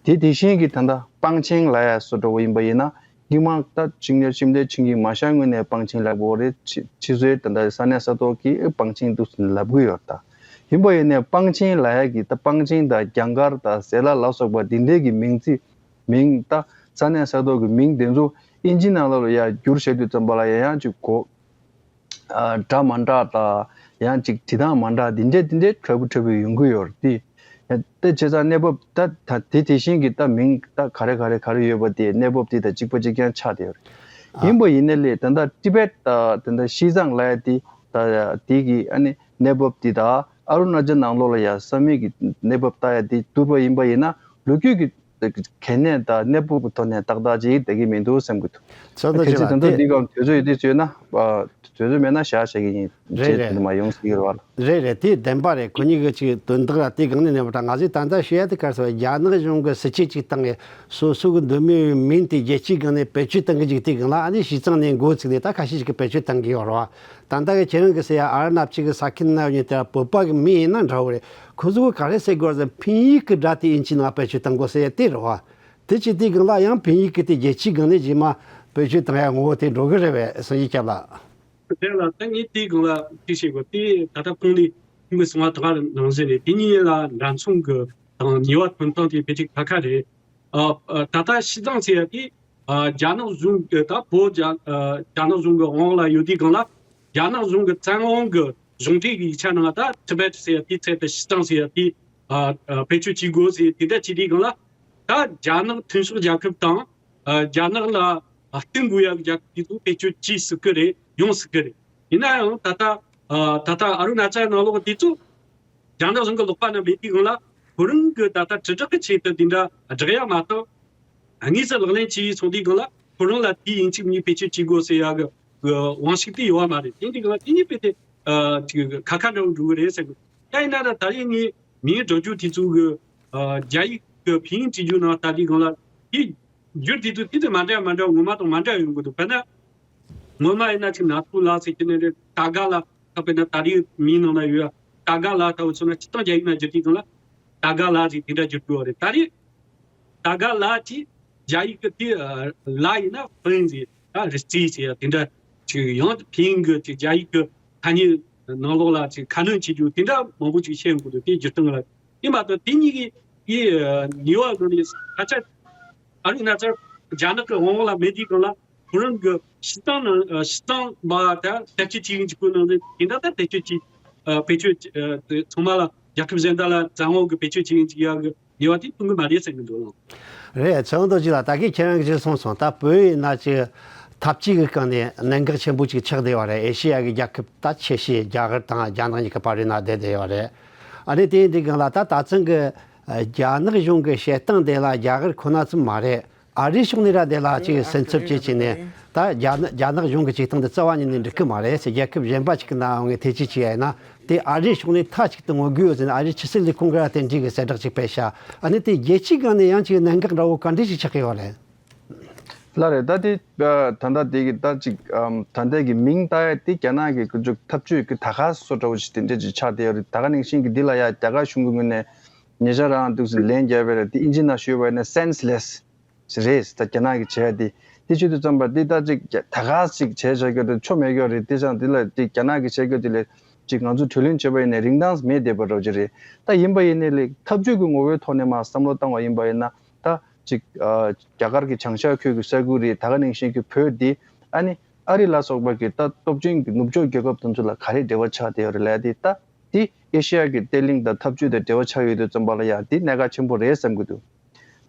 ད། དེ་དེ་བཞིན་གྱི་ད་ལྟ་སྤང་ཆེན་ལབ་ཡ་བཟོ་འདྲ་བོ་ཡིན་པ་ཡིན་ན་སྔོན་མ་ད་ཆིངས་ཡིག་ཤིམ་ལའི་ཆིངས་ཡིག་མ་བཞག་སྔོན་ནས་སྤང་ཆེན་ལབ་ཀྱི་ཡོད་རེད། ཕྱི་ཕྱི་སོའི་ད་ལྟ་ས་གནས་ས་ཐོག་གི་སྤང་ཆེན་འདུག་ཟེར་ནས་ལབ་ཀྱི་ཡོད་རེད་ད། ཡིན་པ་ཡིན་ནའི་སྤང་ཆེན་ལབ་ཡ་གི་ད་སྤང་ཆེན་དང་རྒྱ་མཁར་དང་ཟེ་ལ་ལ་སོགས་པ་འདི་འདྲའི་གི་མིང་ཚིག་མིང་ད་ས་གནས་ས་ཐོག་གི་མིང་དེ་ཚོ་ཨིན་ཇི་ནང་ལོགས་ལ་ཡ་བསྒྱུར་བྱེད་དུས་ཙམ་པ་ལ་ཡང་ཡང་ཅིག་གོ་ཨ་འདྲ་མ་འདྲ་དང་ཡང་ཅིག་བྲིས་སྟངས་མ་འདྲ་འདི་འདྲས་འདི་འདྲས་འདྲ་པོ་འདྲ་པོ་ཡོང་གི་ཡོད་རེད་དེ། དེ་བྱས་ཙང་གནས་བབ་ད་ད་དེ་དེ་བཞིན་གྱི་ད་མིང་ད་ག་རེ་ག་རེ་ག་རེ་ཡོད་པ་དེ་གནས་བབ་དེ་ད་གཅིག་པ་གཅིག་རྐྱང་ཆགས་བསྡད་ཡོད་རེད། ཡིན་པ་ཡིན་ནའི་ལས་ད་ད་ཏི་བེད་ད་ད་ཤིས་ཙང་ལབ་ཡ་དེ་ད་དེ་གི་ཨ་ནི་གནས་བབ་དེ་ད་ཨ་རུ་ན་ཅལ་ནང་ལོགས་ལ་ཡ་ས་མིག་གི་གནས་བབ་ལྟ་ཡ་དེ་བསྡུར་བ་ཡིན་པ་ཡིན་ན་ལོ་རྒྱུས་ཀྱི་གལ་གནད་དང་གནས་བབ་ཀྱི་ཐོག་ནས་ཏག་ཏག་ཅིག་བསྡད་ཀྱི་མི་འདུག་བསམ་གྱི་འདུག་ཚོགས་འདུ་གལ་སྲིད་ད་ལྟ་འདི་སྒང་དུས་ཚོད་ཡོད་དུས་ཚོད་ན་དུས་ཚོད་མེད་ན་བཞག་བྱ་གི་ཡིན། རེད་རྗེས་རེད། དེ་མ་ཡོང་སྲིད་ཀྱི་རེད་བ། རེད་རེད། དེ་བདེན་པ་རེད། ཁོ་གཉིས་ཀྱི་ཅིག་དོན་དག་ལ་དེ་སྒང་ནས་གནས་པ་ད་ང་ཚོས་ད་ལྟ་ཤེས་ཡ་དེ་ག་རེ་ཟེར་བ་རྒྱ་ནག་གཞུང་གི་སྲིད་ཇུས་ཅིག་བཏང་ངས་སོ་སོ་གི་འདོད་མོས་མིང་དེ་རྒྱལ་སྤྱིའི་སྒང་ནས་བེད་སྤྱོད་བཏང་གི་ཅིག་དེ་སྒང་ལ་ཨ་ནི་སྤྱིར་བཏང་ནས་འགོ་ཚུགས་ནས་ད་ཁ་ཤས་ཤིག་གིས་བེད་སྤྱོད་བཏང་གི་ཡོད་རེད་བ། ད་ལྟ་གི་ཁྱེད་རང་གིས་ཟེར་ཡ་ཨ་རུ་ནཱ་ཅལ་གི་ས་ཁུལ་ན་ཡོད་ནི་དེ་ལ་བོད་པ་གི་མིང་ཡིན་ན་འདྲ་བོ་རེད། ཁོ་ཚོ་གིས་ག་རེ་ཟེར་དགོས་ཟེར་ཕིན་ཡིག་གི་སྒྲ་དེ་ཨིན་ཇི་ནང་བེད་སྤྱོད་བཏང་དགོས་ཟེར་ཡ་དེ་རེད་བ། དེ་ཅི་དེའི་སྒང་ལ་ཡང་ཕིན་ཡིག་གི་དེ་རྒྱལ་སྤྱིའི་སྒང་ནས་རྗེས་མ་བེད་སྤྱོད་བཏང་ཡ་ངོ་བོ་དེ་འགྲོ་གི་རེད་པས་སངས་རྒྱས་སྐྱབས་ལགས། དེ་ལ་ད་ངས་དེའི་སྒང་ལ་ཅི་བཤད་དགོས། དེ་ད་ལྟ་གོང་ནས་ཁྱིམ་གྱི་གསང་བ་དག་ནང་བཞིན་རེད། དེ་གཉིས་ལ་འདྲ་མཚུངས་ཀྱི་དང་ཉེ་བ་ཐོན་སྟངས་དེ་ཕལ་ཆེར་ཁ་ཁ་རེད། ཨ་ཨ་ད་ལྟ་ཤིས་ཙང་ཟེར་ཡ་དེ་ཨ་རྒྱ་ནག་གཞུང་གི་ད་བོད་རྒྱ་ཨ་རྒྱ་ནག་གཞུང་གི་དབང་ལ་ཡོད་དུས་སྒང་ལ་རྒྱ་ནག་གཞུང་གི་བཙན་དབང་གི་གཞུང་འབྲེལ་གྱི་ཡིག་ཆ་ནང་ད་ཐི་བེད་ཟེར་ཡ་དེ་ཚད་དེ་ཤིས་ཙང་ཟེར་ཡ་དེ་ཨ་ཨ་བེད་སྤྱོད་བྱེད་དགོས་ཟེར་དེ་འདྲ་བྱེད་དུས་སྒང་ལ་ད་རྒྱ་ནག་མཐུན་ཕྱོགས་རྒྱལ་ཁབ་དང་། ཨ་རྒྱ་ནག་ལ་ཨ་བརྟེན་དགོས་ཡ་གི་རྒྱལ་ཁབ་དེ་ཚོ་བེད་སྤྱོད་བྱེད་སྲིད་གི་རེད། ཡོང་སྲིད་གི་རེད། ཡིན་ན་ཡང་ད་ལྟ་ཨ་ད་ལྟ་ཨ་རུ་ན་ཅལ་ནང་ལོགས་དེ་ཚོ་རྒྱ་ནག་གཞུང་གི་ལག་པ་ན་མེད་དུས་སྒང་ལ་ཁོ་རང་གི་ད་ལྟ་དྲིལ་བསྒྲགས་ཀྱི་ཆེད་དུ་དེ་འདྲ་བསྒྲགས་ཡ་མ་གཏོགས་དངོས་སུ་ལག་ལེན་བྱས་སོང་དུས་སྒང་ལ་ཁོ་རང་ལ་དེའི་ཡིན་གཅིག་མིན་གཅིག་བེད་སྤྱོད་བྱེད་དགོས་ཟེར་ཡ་གི་དབང་ཤུགས་དེ་ཡོད་བ་མ་རེད། དེ་འདྲའི་སྒང་ལ་དེ་གཉིས་དཔེ་དེ་ཨ་ཅིག་ཁ་ཁ་འདྲ་བོ་འགྲོ་གི་རེད་ཟེར་གི། ཡིན་ན་ད་ད་རེས་ངས་མིང་སྒྲོག་རྒྱུ་དེ་ཚོ་གི་ཨ་རྒྱ་ཡིག་གི་ཕིན་ཡིག་བྲིས་རྒྱུ་ནང་ལྟ་དུས་སྒང་ལ་དེ་བསྒྱུར་དུས་ཚོད་དེ་དེ་མ་འདྲ་མ་འདྲ་ངོ་མ་དང་མ་འདྲ་ཡོང་གི་འདུག་དཔེར་ན་ངོ་མ་ཡིན་ན་ཅིག་ནཱ་ཐུ་ལ་ཟེར་གྱི་ནི་རེད། ད་ག་ལ་ད་དཔེར་ན་ད་རེས་མིང་ནང་ན་ཡོད་ཡ་ད་ག་ལ་ལྟ་བུ་སོང་ན་སྤྱིར་བཏང་རྒྱ་ཡིག་ནང་བསྒྱུར་དུས་སྒང་ལ་ད་ག་ལ་ཟེར་དེ་འདྲ་བསྒྱུར་དགོས་པ་རེད། ད་རེས་ད་ག་ལ་ཅིག་རྒྱ་ཡིག་གི་དེ་ལ་ཡིན་ན་ཕིན་ཟེར། ད་རི་རྩིས་ཟེར་དེ་འདྲ་ཅིག་ཡང་ཕིན་གི་ཅིག་རྒྱ་ཡིག་གི་ཐ་སྙད་ནང་ལོགས་ལ་ཅིག་ཁ་སྣོན་བྱེད་རྒྱུ་དེ་འདྲ་མང་པོ་ཅིག་བཤད་ཡོང་གི་འདུག་དེ་སྒྱུར་སྟངས་ལ་ཡིན་མ་གཏོགས་དེ་གཉིས་ཀྱི་ཡི་ནུས་པ་ལོན་ནས་ས་ཆ་ཨ་རུ་ན་ཅལ་རྒྱ་ནག་གི་དབང་འོག་ལ་མེད་དུས་སྒང་ལ་ཁོ་རང་གི་ཤིས་ཙང་ནང་ཤིས་ཙང་མ་ད་བེད་སྤྱོད་བྱེད་ཀྱི་འཇུག་གི་ནང་དེ་འདྲ་ད་བེད་སྤྱོད་ཅིག་བེད་སྤྱོད་ཚང་མ་ལ་རྒྱལ་ཁབ་གཞན་དག་ལ་བཙན་དབང་གི་བེད་སྤྱོད་བྱེད་ཀྱི་འཇུག་ཡག་གི་ཉེས་པ་དེ་ཐོན་གི་མ་རེད་ཟེར་གི་འདུག་ལགས། རེད། ཚེ་དབང་རྡོ་རྗེ་ལགས། ད་གིན་ཁྱེད་རང་གིས་ཅིག་གསུངས་སོང་། ད་བོད་ཡིན་ན་ཅིག་འཐབ་ཇུས་ཀྱི་སྒང་ནས་གནད་འགག་ཆེན་པོ་ཅིག་ཆགས་བསྡད་ཡོད་རེད། ཨེ་ཤེ་ཡ་གི་རྒྱལ་ཁབ་ད་ཆེ་ཤོས་རྒྱ་གར་དང་རྒྱ་ནག་གཉིས་ཀྱི་བར་ཡིན་ན་བསྡད་བསྡད་ཡོད་རེད། ཨ་ནི་དེ་ཡིན་དུས་སྒང་ལ་ད་ད་ཐེངས་ཀྱི་རྒྱ་ནག་གཞུང་གི་བྱེད་སྟངས་དེ་ལ་རྒྱ་གར་ཁོ་ན་ཙམ་མ་རེད། ཨ་རིའི་ཕྱོགས་ནས་ར་དེ་ལ་ཅིག་སེམས་འཚབ་བྱེད་བྱས་ནས་ད་རྒྱ་ནག་རྒྱ་ནག་གཞུང་གི་བྱེད་སྟངས་དེ་རྩ་བ་ཉིད་ནས་འགྲིག་གི་མ་རེད་ཟེར། རྒྱལ་ཁབ་གཞན་པ་ཅིག་གི་ནང་ངས་ཐེ་ཇུས་བྱས་ཡིན་ན། དེ་ཨ་རིའི་ཕྱོགས་ནས་མཐའ་གཅིག་ཏུ་ངོ་རྒོལ་ཡོད་ཟེར་ནས་ཨ་རིའི་ཕྱི་སྲིད་ལས་ཁུངས་ཀྱིས་དེ་འདྲའི་གི་གསལ་བསྒྲགས་ཅིག་སྤེལ་ཤག་ཨ་ནི་དེ་རྒྱལ་སྤྱིའི་སྒང་ནས་ཡང་ཅིག་གནད་འགག་འདྲ་བོ་ག་འདྲ་ཞིག་ཆགས་ཀྱི་ཡོད་རེད། ལགས་རེད། ད་དེ་ད་ལྟ་དེ་གི་ད་ཅིག་ད་ལྟ་གི་མིང་བཏགས་ཡ་དེ་རྒྱ་ནག་གི་ཀུན་སྤྱོད་འཐབ་ཇུས་ཀྱི་ད་ག་སོ་འདྲ་བོ་ཞིག་དེ་འདྲ་ཅིག་ཆགས་བསྡད་ཡོད་རེད། ད་ག་ནང་བཞིན་གྱི་འདི་ལ་ཡ་རྒྱ་གར་གཞུང་གི་ངོས་ནས་ཉེ་ཆར་རང་འདུག་སེ་ལན་བརྒྱབ་པ་རེད། དེ་ཨིན་ཇི་ནང་ཞུས་པ་ཡིན་ན་སེན་སི་ལེ་སི། རེད། ད་རྒྱ་ནག་གིས་བྱས་དེ་དེ་བྱེད་དུས་ཙམ་པ་འདི་ད་ཅིག་ད་ག་ཅིག་བྱས་བྱས་རྒྱུ་དེ་ཆོ་མེད་རྒྱུ་རེད། དེ་ཙང་འདི་ལ་དེ་རྒྱ་ནག་གིས་བྱས་རྒྱུ་དེ་ལས་ཅིག་ང་ཚོ་གྲོས་གླེང་བྱས་པ་ཡིན་ནའི་རིན་ཐང་མེད་བསྡད་པ་འདྲ་ཅིག་རེད། ད་ཡིན་པ་ཡིན་ནའི་ལས་འཐབ་ཇུས་ཀྱི་ངོ་བོའི་ཐོག་ནས་མར་བསམ་བློ་བཏང་བ་ཡིན་པ་ཡིན་ན་ད་ཅིག་རྒྱ་གར་གྱི་བྱང་ཤར་ཁུལ་གྱི་ས་ཁུལ་རེད། ད་ག་ནང་བཞིན་གྱི་བོད་འདི་ཨ་ནི་ཨ་རི་ལ་སོགས་པ་གི་ད་སྟོབས་ཆེན་གྱི་ནུབ་ཕྱོགས་རྒྱལ་ཁབ་དེ་ཚོ་ལ་ག་རེ་འབྲེལ་བ་ཆགས་བསྡད་ཡོད་རེད་ལབ་ཡ་དེ་ད་དེ་ཨེ་ཤེ་ཡ་གི་བརྟན་ལྷིང་དང་འཐབ་ཇུས་དང་འབྲེལ་བ་ཆགས་ཡོད་དུས་ཙམ་པ་ལ་ཡ་དེ་གནད་འགག་ཆེན་པོ་རེད་བསམ་གྱི་འདུག་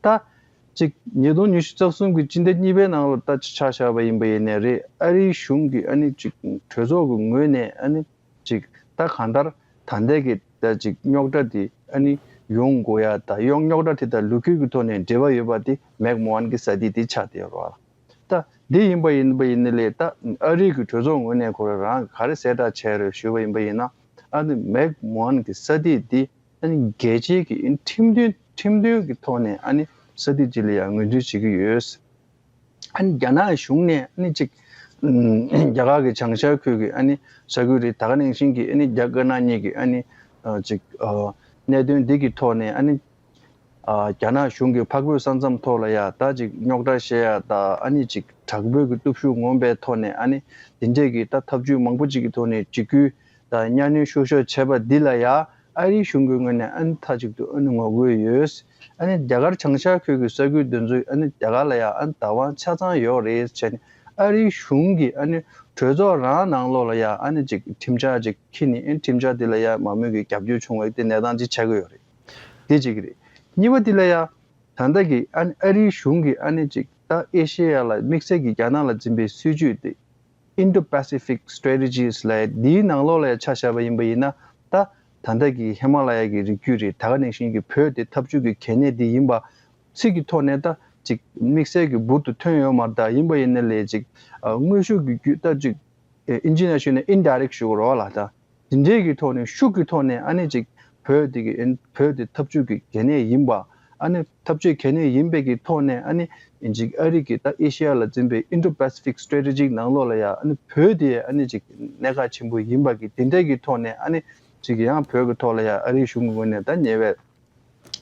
ད་ཅིག་ཉིས་སྟོང་ཉི་ཤུ་རྩ་གསུམ་གྱི་སྤྱི་ཟླ་གཉིས་པའི་ནང་ལ་ད་ཆ་བཞག་པ་ཡིན་པ་ཡིན་ནའི་རེད། ཨ་རིའི་གཞུང་གིས་ཨ་ནི་ཅིག་གྲོས་ཚོགས་ཀྱི་ངོས་ནས་ཨ་ནི་ཅིག་ད་གང་ལྟར་ ད་ལྟའི་གི་ད་ཅིག་རྙོག་དྲ་དེ་ཨ་ནི་ཡོང་དགོས་ཡ་ད་ཡོང་རྙོག་དྲ་དེ་ད་ལོ་རྒྱུས་ཀྱི་ཐོག་ནས་འབྲེལ་བ་ཡོད་པ་དེ་མེག་མོ་ཝན་གྱི་ས་དེ་དེ་ཆགས་བསྡད་ཡོད་རེད་བ། ད་འདི་ཡིན་པ་ཡིན་པ་ཡིན་ནི་ལས་ད་ཨ་རི་གི་གྲོས་ཚོགས་ངོས་ནས་ཁོ་རང་ག་རེ་གསལ་བསྒྲགས་བྱས་རེད་ཞུས་པ་ཡིན་པ་ཡིན་ན། ཨ་ནི་མེག་མོ་ཝན་གྱི་ས་དེ་དེ་ཨ་ནི་རྒྱལ་སྤྱིའི་གི་ཨ་ནི་ཁྲིམས་མཐུན་ཁྲིམས་མཐུན་གྱི་ཐོག་ནས་ཨ་ནི་ས་དེ་དེ་ལ་ཡང་ངོས་འཛིན་བྱེད་ཀྱི་ཡོད། ཨ་ནི་རྒྱ་ནག་གཞུང་ནས་ཨ་ནི་ཅིག་ཨམ་རྒྱ་གར་གྱི་བྱང་ཤར་ཁུལ་གྱི་ཨ་ནི་ས་ཁུལ་རེད། ད་ག་ནང་བཞིན་གྱི་ཨ་ནི་རྒྱ་དཀར་ནག་གཉིས་ཀྱི་ཨ་ནི་ཨ་ཅིག་ཨ་གནད་དོན་འདི་གི་ཐོག་ནས་ཨ་ནི་ཨ་རྒྱ་ནག་གཞུང་གི་འཕགས་བོད་ས་མཚམས་ཐོག་ལ་ཡ་ད་ཅིག་རྙོག་དྲ་བཤད་ཡ་ད་ཨ་ནི་ཅིག་དྲག་པོའི་གི་སྟོབས་ཤུགས་ངོམ་པའི་ཐོག་ནས་ཨ་ནི་དེ་འདྲས་ཀྱི་ད་ཐབས་ཇུས་མང་པོ་ཅིག་གི་ཐོག་ནས་འཇིགས་སྐུལ་དང་གཉའ་གནོན་ཤུགས་ཤོག་བྱས་པ་འདི་ལ་ཡ་ཨ་རིའི་གཞུང་གི་ངོས་ནས་ཨ་ནི་མཐའ་གཅིག་ཏུ་ཨ་ནི་ངོ་རྒོལ་ཡོད། ཨ་ནི་རྒྱ་གར་བྱང་ཤར་ཁུལ་གྱི་ས་ཁུལ་འདི་ཚོའི་ཨ་ནི་རྒྱ་གར་ལ་ཡ་ཨ་ནི་བདག་དབང་ཆ་ཚང་ཡོད་རེད་བྱས་ནས་ཨ་རིའི་གཞུང་གིས་ཨ་ནི་གྲོས་ཚོགས་རང་ནང་ལོགས་ལ་ཡ་ཨ་ནི་ཅིག་ཁྲིམས་འཆར་ཅིག་འཁྱེར་ནས་ཨ་ནི་ཁྲིམས་འཆར་འདི་ལ་ཡ་མང་མོས་ཀྱི་རྒྱབ་སྐྱོར་བྱུང་བའི་དེ་གནས་སྟངས་ཅིག་ཆགས་ཀྱི་ཡོད་རེད། དེ་གཅིག་རེད། གཉིས་པ་འདི་ལ་ཡ་ད་ལྟ་གི་ཨ་ནི་ཨ་རིའི་གཞུང་གིས་ཨ་ནི་ཅིག་ད་ཨེ་ཤེ་ཡ་ལ་དམིགས་བསལ་གྱི་རྒྱ་ནག་ལ་འཛིན་པའི་སྲིད་ཇུས་དེ། Indo-Pacific Strategies ལབ་འདིའི་ནང་ལོགས་ལ་ཡང་ཆ་བཞག་པ་ཡིན་པ་ཡིན་ན། ད་ད་ལྟ་གི་ཧི་མ་ལ་ཡ་གི་རི་རྒྱུད་རེད། ད་ག་ནང་བཞིན་གྱི་བོད་དེ་འཐབ་ཇུས་ཀྱི་གལ་གནད་འདི་ཡིན་པ་ཚིག་གི་ཐོག་ནས་ད་ཅིག་དམིགས་བསལ་གྱི་འབུར་དུ་ཐོན་ཡོད་མ་རེད། ད་ཡིན་པ་ཡིན་ན་ལས་ཅིག་ཨ་དངོས་ཤུགས་ཀྱི་བརྒྱུད་ད་ཅིག་ཨིན་ཇི་ནང་ཞུས་ན་indirect ཞུ་དགོས་རེད་བ་ལ། ད་འདི་འདྲའི་གི་ཐོག་ནས་ཤུགས་ཀྱི་ཐོག་ནས་ཨ་ནི་ཅིག་བོད་དེ་གི་ཨིན་བོད་དེ་འཐབ་ཇུས་ཀྱི་གལ་གནད་ཡིན་པ། ཨ་ནི་འཐབ་ཇུས་གལ་གནད་ཡིན་པའི་གི་ཐོག་ནས་ཨ་ནི་ཅིག་ཨ་རི་གི་ད་ཨེ་ཤེ་ཡ་ལ་འཛིན་པའི་Indo-Pacific Strategy ནང་ལོགས་ལ་ཡ་ཨ་ནི་བོད་དེ་ཨ་ནི་ཅིག་གནད་འགག་ཆེན་པོ་ཡིན་པ་གི་དེ་འདྲའི་གི་ཐོག་ནས་ཨ་ནི་ཅིག་ཡང་བོད་ཀྱི་ཐོག་ལ་ཡ་ཨ་རིའི་གཞུང་གི་ངོས་ནས་ད་ཉེ་བའི་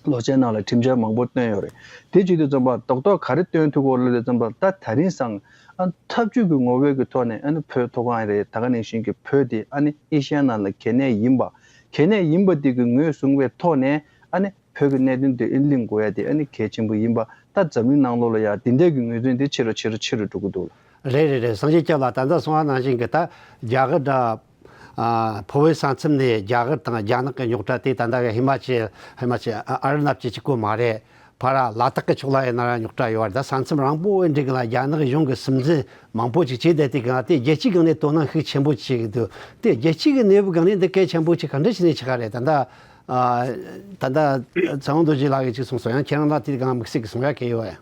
ལོ་ཤས་ནང་ལ་ཁྲིམས་འཆར་མང་པོ་བཏོན་ཡོད་རེད། དེ་བྱེད་དུས་ཙམ་པ་རྡོག་རྡོག་ག་རེ་བཏོན་ཐུབ་ཀྱི་ཡོད་རེད་ཙམ་པ། ད་ད་རིང་སང་ཨ་འཐབ་ཇུས་ཀྱི་ངོ་བོའི་གི་ཐོག་ནས་ཨ་ནི་བོད་མཐོ་སྒང་རེད། ད་ག་ནང་བཞིན་གྱི་བོད་དེ་ཨ་ནི་ཨེ་ཤེ་ཡ་ནང་ལ་གལ་གནད་ཡིན་པ། གལ་གནད་ཡིན་པ་དེ་གི་ངོས་བཟུང་བའི་ཐོག་ནས་ཨ་ནི་བོད་ཀྱི་གནད་དོན་དེ་ཨ་ནི་གླེང་དགོས་ཡ་དེ་ཨ་ནི་གལ་ཆེན་པོ་ཡིན་པ། ད་འཛམ་གླིང་ནང་ལོགས་ལ་ཡ་དེ་འདྲའི་གི་ངོས་འཛིན་དེ་ཆེ་རུ་ཆེ་རུ་ཆེ་རུ་འགྲོ་གི་འདུག་ལ། རེད་རེད་རེད། སངས་རྒྱས་སྐྱབས་ལགས། ད་ལྟ་གསུངས་པ་ནང་བཞིན་གྱི་ད་རྒྱ་གར་དང་ཨ་ཕོ་བོད་ས་མཚམས་ནས་རྒྱ་གར་དང་རྒྱ་ནག་གི་རྙོག་དྲ་དེ་ད་ལྟ་གི་ཧི་མ་ཅལ་ཧི་མ་ཅལ་ཨ་ཨ་རུ་ན་ཅལ་གཅིག་པོ་མ་རེད། ཕར་ལ་དྭགས་ཀྱི་ཕྱོགས་ལ་ཡིན་ན་ར་རྙོག་དྲ་ཡོད་རེད། ད་ས་མཚམས་རིང་པོ་འདྲ་གི་ལ་རྒྱ་ནག་གཞུང་གི་སྲིད་འཛིན་མང་པོ་ཅིག་བྱས་བསྡད་དེ་གི་ལ་དེ་རྒྱལ་སྤྱིའི་སྒང་ནས་དོ་སྣང་ཤུགས་ཆེན་པོ་བྱེད་ཀྱི་འདུག་དེ་རྒྱལ་སྤྱི་གི་གནས་བབ་སྒང་ནས་འདི་གལ་ཆེན་པོ་ཅིག་ག་འདྲ་བྱས་ནས་ཆགས་ཀ་རེད། ད་ལྟ་ཨ་ད་ལྟ་ཚེ་དབང་རྡོ་རྗེ་ལགས་ཀྱིས་ཅིག་གསུངས་སོང་། ཡང་ཁྱེད་རང་ལ་དེའི་སྒང་དམིགས་བསལ་གྱི་གསུང་ཡ་གལ་ཡོད་ཨ།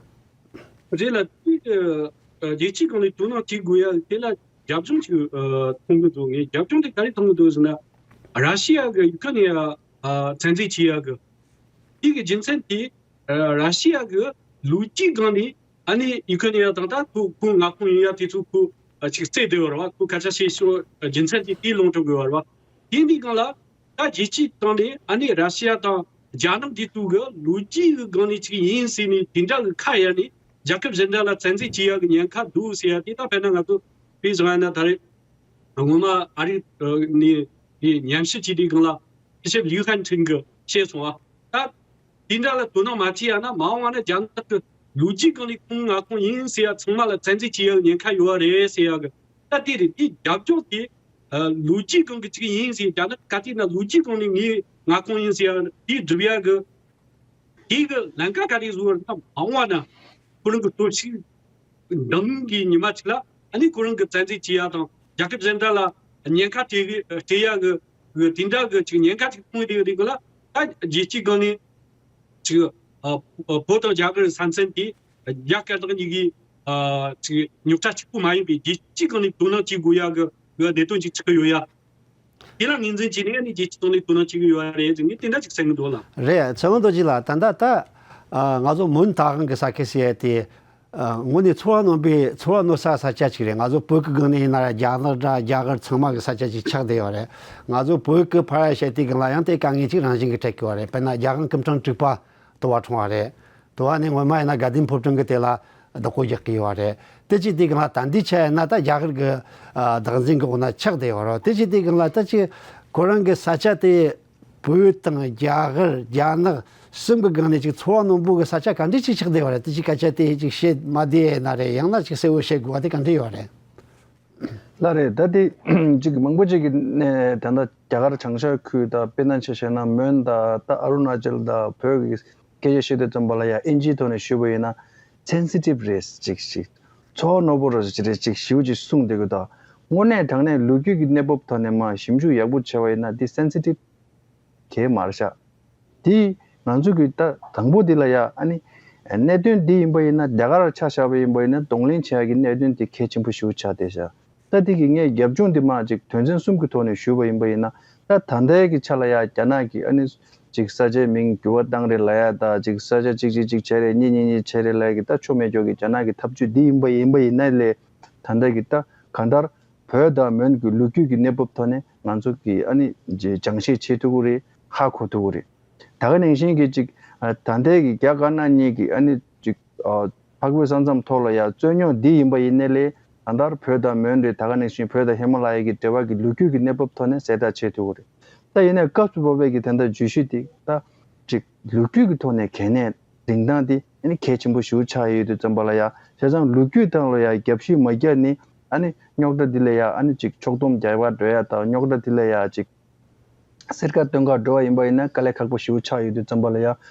རེད་ལ། དེ་རྒྱལ་སྤྱིའི་སྒང་ནས་དོ་སྣང་བྱེད་དགོས་ཡ་དེ་ལ་རྒྱབ་ལྗོངས་ཤིག་མཐོང་གི་འདུག་ངས་རྒྱབ་ལྗོངས་དེ་ག་རེ་མཐོང་གི་འདུག་ཟེར་ན། ར་ཤི་ཡ་གི་ཡུ་ཁ་ནི་ཡ་ཚན་རྩིས་བྱེད་ཡ་གི་དེ་གི་རྒྱུ་མཚན་དེ། ར་ཤི་ཡ་གི་ལོ་རྒྱུས་སྒང་ནས་ཨ་ནི་ཡུ་ཁ་ནི་ཡ་དང་ད་ཁོ་ཁོ་མངའ་ཁོངས་ཡིན་ཡ་དེ་ཚོ་ཁོ་ཅིག་རྩོད་བསྡད་ཡོད་རེད་བ། ཁོ་སྐད་ཆ་བཤད་ཤོག་རྒྱུ་མཚན་དེ་དེ་ལུང་འདྲེན་དགོས་ཡོད་རེད་བ། དེ་འདི་སྒང་ལ། ད་རྒྱལ་སྤྱིའི་སྟེང་ནས་ཨ་ནི་ར་ཤི་ཡ་དང་རྒྱ་ནག་འདི་ཚོ་གི་ལོ་རྒྱུས་ཀྱི་སྒང་ནས་ཅིག་ཡིན་ཟེར་ནས་དེ་འདྲ་གི་ཁ་གཡར་ནས་རྒྱལ་ཁབ་གཞན་དག་ལ་བཙན་འཛུལ་བྱེད་ཡག་གི་ཉེན་ཁ་འདུག་ཟེར་ཡ་དེ། ད་དཔེར་ན་ང་ཚོ་དཔེ་བཞག་ཡ་ན་ད་རེས་སྔོན་མ་ཨ་རི་ནས་ཉམས་ཞིབ་བྱེད་དུས་སྒང་ལ་སྤྱི་ཁྱབ་ལིའུ་ཧན་ཁྲིན་གྱིས་བཤད་སོང་ཨ། ད་དེ་འདྲ་ལ་དོ་སྣང་མ་བྱེད་ཡ་ན་མ་འོངས་པ་ན་རྒྱ་ནག་གི་ལོ་རྒྱུས་སྒང་ནས་ཁོང་མངའ་ཁོངས་ཡིན་ཟེར་ཡ་ཚང་མ་ལ་བཙན་འཛུལ་བྱེད་ཡག་གི་ཉེན་ཁ་ཡོད་རེད་ཟེར་ཡ་གི། ད་དེ་རེད། དེ་རྒྱབ་ལྗོངས་དེ་ཨ་ལོ་རྒྱུས་སྒང་གི་ཅིག་ཡིན་ཟེར། རྒྱ་ནག་ག་དུས་ན་ལོ་རྒྱུས་སྒང་ནས་ངའི་མངའ་ཁོངས་ཡིན་ཟེར་ཡ་དེ་སྒྲུབ་ཡ་གི་དེ་གི་ལམ་ཁ་ག་རེ་བཟོ་བར་ན་མ་འོངས་པ་ན་ཁོ་རང་གི་སྟོབས་ཤུགས་འདང་གི་ཉི་མ་ཅིག་ལ་ཨ་ནི་ཁོ་རང་གི་བཙན་འཛུལ་བྱེད་ཡ་དང་རྒྱལ་ཁབ་གཞན་དག་ལ་ཉེན་ཁ་སྤྲད་གི་སྤྲད་ཡ་གི་གི་དེ་འདྲ་གི་ཅིག་ཉེན་ཁ་ཅིག་མཐོང་གི་རེད་གི་ལ། ད་རྒྱལ་སྤྱིའི་སྒང་ནས་ཅིག་ཨ་བོད་དང་རྒྱ་གར་ས་མཚམས་དེ་རྒྱ་སྐད་གྲགས་གཉིས་ཀྱི་ཨ་ཅིག་རྙོག་དྲ་གཅིག་པུ་མ་ཡིན་པའི་རྒྱལ་སྤྱིའི་སྒང་ནས་དོ་སྣང་བྱེད་དགོས་ཡ་གི་གི་གནད་དོན་ཅིག་ཆགས་ཀྱི་ཡོད་ཡ། དེ་ལ་ངོས་འཛིན་བྱས་ནས་ཨ་ནི་རྒྱལ་སྤྱིའི་ཐོག་ནས་དོ་སྣང་བྱེད་ཀྱི་ཡོད་རེད་ཟེར་ནས་དེ་འདྲ་ཅིག་གསུང་གི་འདུག་ལ། རེད། ཚེ་དབང་རྡོ་རྗེ་ལགས། ད་ལྟ་ད་ཨ་ང་ཚོ་མོན་ད་གང་གི་ས་ཁུལ་ཟེར་ཡ་དེ་ཨ་དངོས་གནས་ཚོར་བ་རྣོན་པོའི་ཚོར་བ་རྣོ་ས་ས་ཆ་ཅིག་རེད། ང་ཚོ་བོད་ཀྱི་སྒང་ནས་ཡིན་ན་ར་རྒྱ་ནག་དང་རྒྱ་གར་ཚང་མ་གི་ས་ཆ་ཅིག་ཆགས་བསྡད་ཡོད་རེད། ང་ཚོ་བོད་ཀྱི་ཕར་བཤད་དུས་སྒང་ལ་ཡང་དེ་དཀའ་ངལ་ཅིག་རང་བཞིན་གྱིས་འཕྲད་ཀྱི་ཡོད་རེད། དཔེར་ན་རྒྱལ་དབང་སྐུ་ཕྲེང་དྲུག་པ་དུ་བ་འཁྲུངས་པ་རེད། དུ་བ་ནས་སྔོན་མ་ཡིན་ན་དགའ་ལྡན་ཕོ་བྲང་གི་དེ་ལ་བདག་པོ་རྒྱག་གི་ཡོད་རེད། དེ་བྱེད་དུས་སྒང་ལ་ད་འདི་ཆ་ཡིན་ན་ད་རྒྱ་གར་གྱི་ཨ་བདག་འཛིན་གྱི་འོག་ན་ཆགས་བསྡད་ཡོད་རེད། དེ་བྱེད་དུས་སྒང་ལ་ད་ཅིག་ཁོ་རང་གི་ས་ཆ་དེ་བོད་དང་རྒྱ་གར་རྒྱ་ནག་གསུམ་གྱི་སྒང་ནས་ཅིག་ཚོར་བ་རྣོན་པོ་གི་ས་ཆ་ག་འདྲ་ཅིག་ཆགས་བསྡད་ཡོད་རེད། དེ་ཅིག་སྐད་ཆ་དེ་ཅིག་བཤད་མ་བདེ་ཡ་ཡིན་ན་རེད། ཡང་ན་ཅིག་གསལ་བོ་བཤད་དགོས་པ་དེ་ག་འདྲ་ཡོད་རེད། ལགས་རེད། ད་དེ་ཅིག་མང་པོ་ཅིག་གི་ནས་ད་ལྟ་རྒྱ་གར་བྱང་ཤར་ཁུལ་དང་དཔེར་ན་ཆ་བཞག་ན་མོན་དང་ད་ཨ་རུ་ན་ཅལ་དང་བོད་ཀྱི་སྐད་ཆ་བཤད་དུས་ཙམ་པ་ལ་ཡ་ཨིན་ཇིའི་ཐོག་ནས་ཞུས་པ་ཡིན་ན་སེན་སི་ཊིབ་རེད་ཅིག་ཅིག་ཚོར་བ་རྣོན་པོ་རེད་ཅིག་རེད་ཅིག་ཞེ་པོ་ཅིག་གསུངས་བསྡད་ཀྱི་འདུག་དངོས་གནས་དྲང་གནས་ལོ་རྒྱུས་ཀྱི་གནས་བབ་ཐོག་ནས་མར་ཞིབ་འཇུག་ཡག་པོ་བྱས་པ་ཡིན་ན་འདི་སེན་སི་ཊིབ་ གལ་མར་བཞག་དེ་ང་ཚོ་གི་ད་དང་པོ་དེ་ལ་ཡ་ཨ་ནི་གནད་དོན་འདི་ཡིན་པ་ཡིན་ན། རྒྱ་གར་ཆ་བཞག་པ་ཡིན་པ་ཡིན་ན་གདོང་ལེན་བྱེད་ཡ་གི་གནད་དོན་དེ་གལ་ཆེན་པོ་ཞེ་པོ་ཆགས་བསྡད་ཤག་ད་དེ་གི་ངས་རྒྱབ་ལྗོངས་འདི་མར་ཅིག་དོན་ཚན་གསུམ་གི་ཐོག་ནས་ཞུས་པ་ཡིན་པ་ཡིན་ན། ད་ད་ལྟའི་གི་ཆ་ལ་ཡ་རྒྱ་ནག་གི་ཨ་ནི་ཅིག་ས་ཆའི་མིང་འགྱུར་བ་བཏང་རེད་ལབ་ཡ་ད། ཅིག་ས་ཆ་གཅིག་གཅིག་གཅིག་བྱས་རེད། གཉིས་གཉིས་གཉིས་བྱས་རེད་ལབ་ཡ་གི་ད་ཆོ་མེད་ཀྱོག་གི་རྒྱ་ནག་གི་ཐབས་ཇུས་འདི་ཡིན་པ་ཡིན་པ་ཡིན་ན་ལས། ད་ལྟ་གི་ད་གང་ལྟར་བོད་དང་མོན་གྱི་ལོ་རྒྱུས་ཀྱི་གནས་བབ་ཐོག་ནས་ང་ཚོ་གི་ཨ་ནི་སྦྱང་བཤད་བྱེད་ཐུབ་ཀྱི་རེད། ཧ་གོ་ཐུབ་ཀྱི་རེད། ད་ག་ནང་བཞིན་གྱི་ཅིག་ཨ་ད་ལྟའི་གི་རྒྱ་དཀར་ནག་གཉིས་ཀྱི་ཨ་ནི་ཅིག་ཨ་འཕགས་བོད་ས་མཚམས་ཐོག་ལ་ཡ་རྩོད་རྙོག་འདི་ཡིན་པ་ཡིན་ནའི་ལས། ད་ལྟར་བོད་དང་མོན་རེད། ད་ག་ནང་བཞིན་བོད་དང་ཧི་མ་ལ་ཡ་གི་འབྲེལ་བ་གི་ལོ་རྒྱུས་ཀྱི་གནས་བབ་ཐོག་ནས་གསལ་བསྒྲགས་བྱེད་ཐུབ་ཀྱི་རེད། ད་ཡིན་ནའི་སྐབས་སུ་བབས་པའི་གི་དེ་འདྲ་བརྗོད་གཞི་འདི་ད་ཅིག་ལོ་རྒྱུས་ཀྱི་ཐོག་ནས་གལ་གནད་རིན་ཐང་འདི་ཨ་ནི་གལ་ཆེན་པོ་ཞེ་པོ་ཆགས་ཡོད་དུས་ཙམ་པ་ལ་ཡ། བྱས་ཙང་ལོ་རྒྱུས་སྟེང་ལ་ཡ་རྒྱབ་བཤུད་མ་རྒྱག་ནི་ཨ་ནི་རྙོག་དྲ་འདི་ལ་ཡ་ཨ་ནི་ཅིག་ཕྱོགས་བསྡོམས་རྒྱག་པར་འགྲོ་ཡ་དང་། རྙོག་དྲ་འདི་ལ་ཡ་ཅིག་གསེར་ཁ་བཏོན་གར་འགྲོ་བ་ཡིན་པ་ཡིན་ན་དཀའ་ལས་ཁག་པོ་ཞེ་པོ་ཆགས་ཡོད་དུས་ཙམ་པ་ལ་ཡ།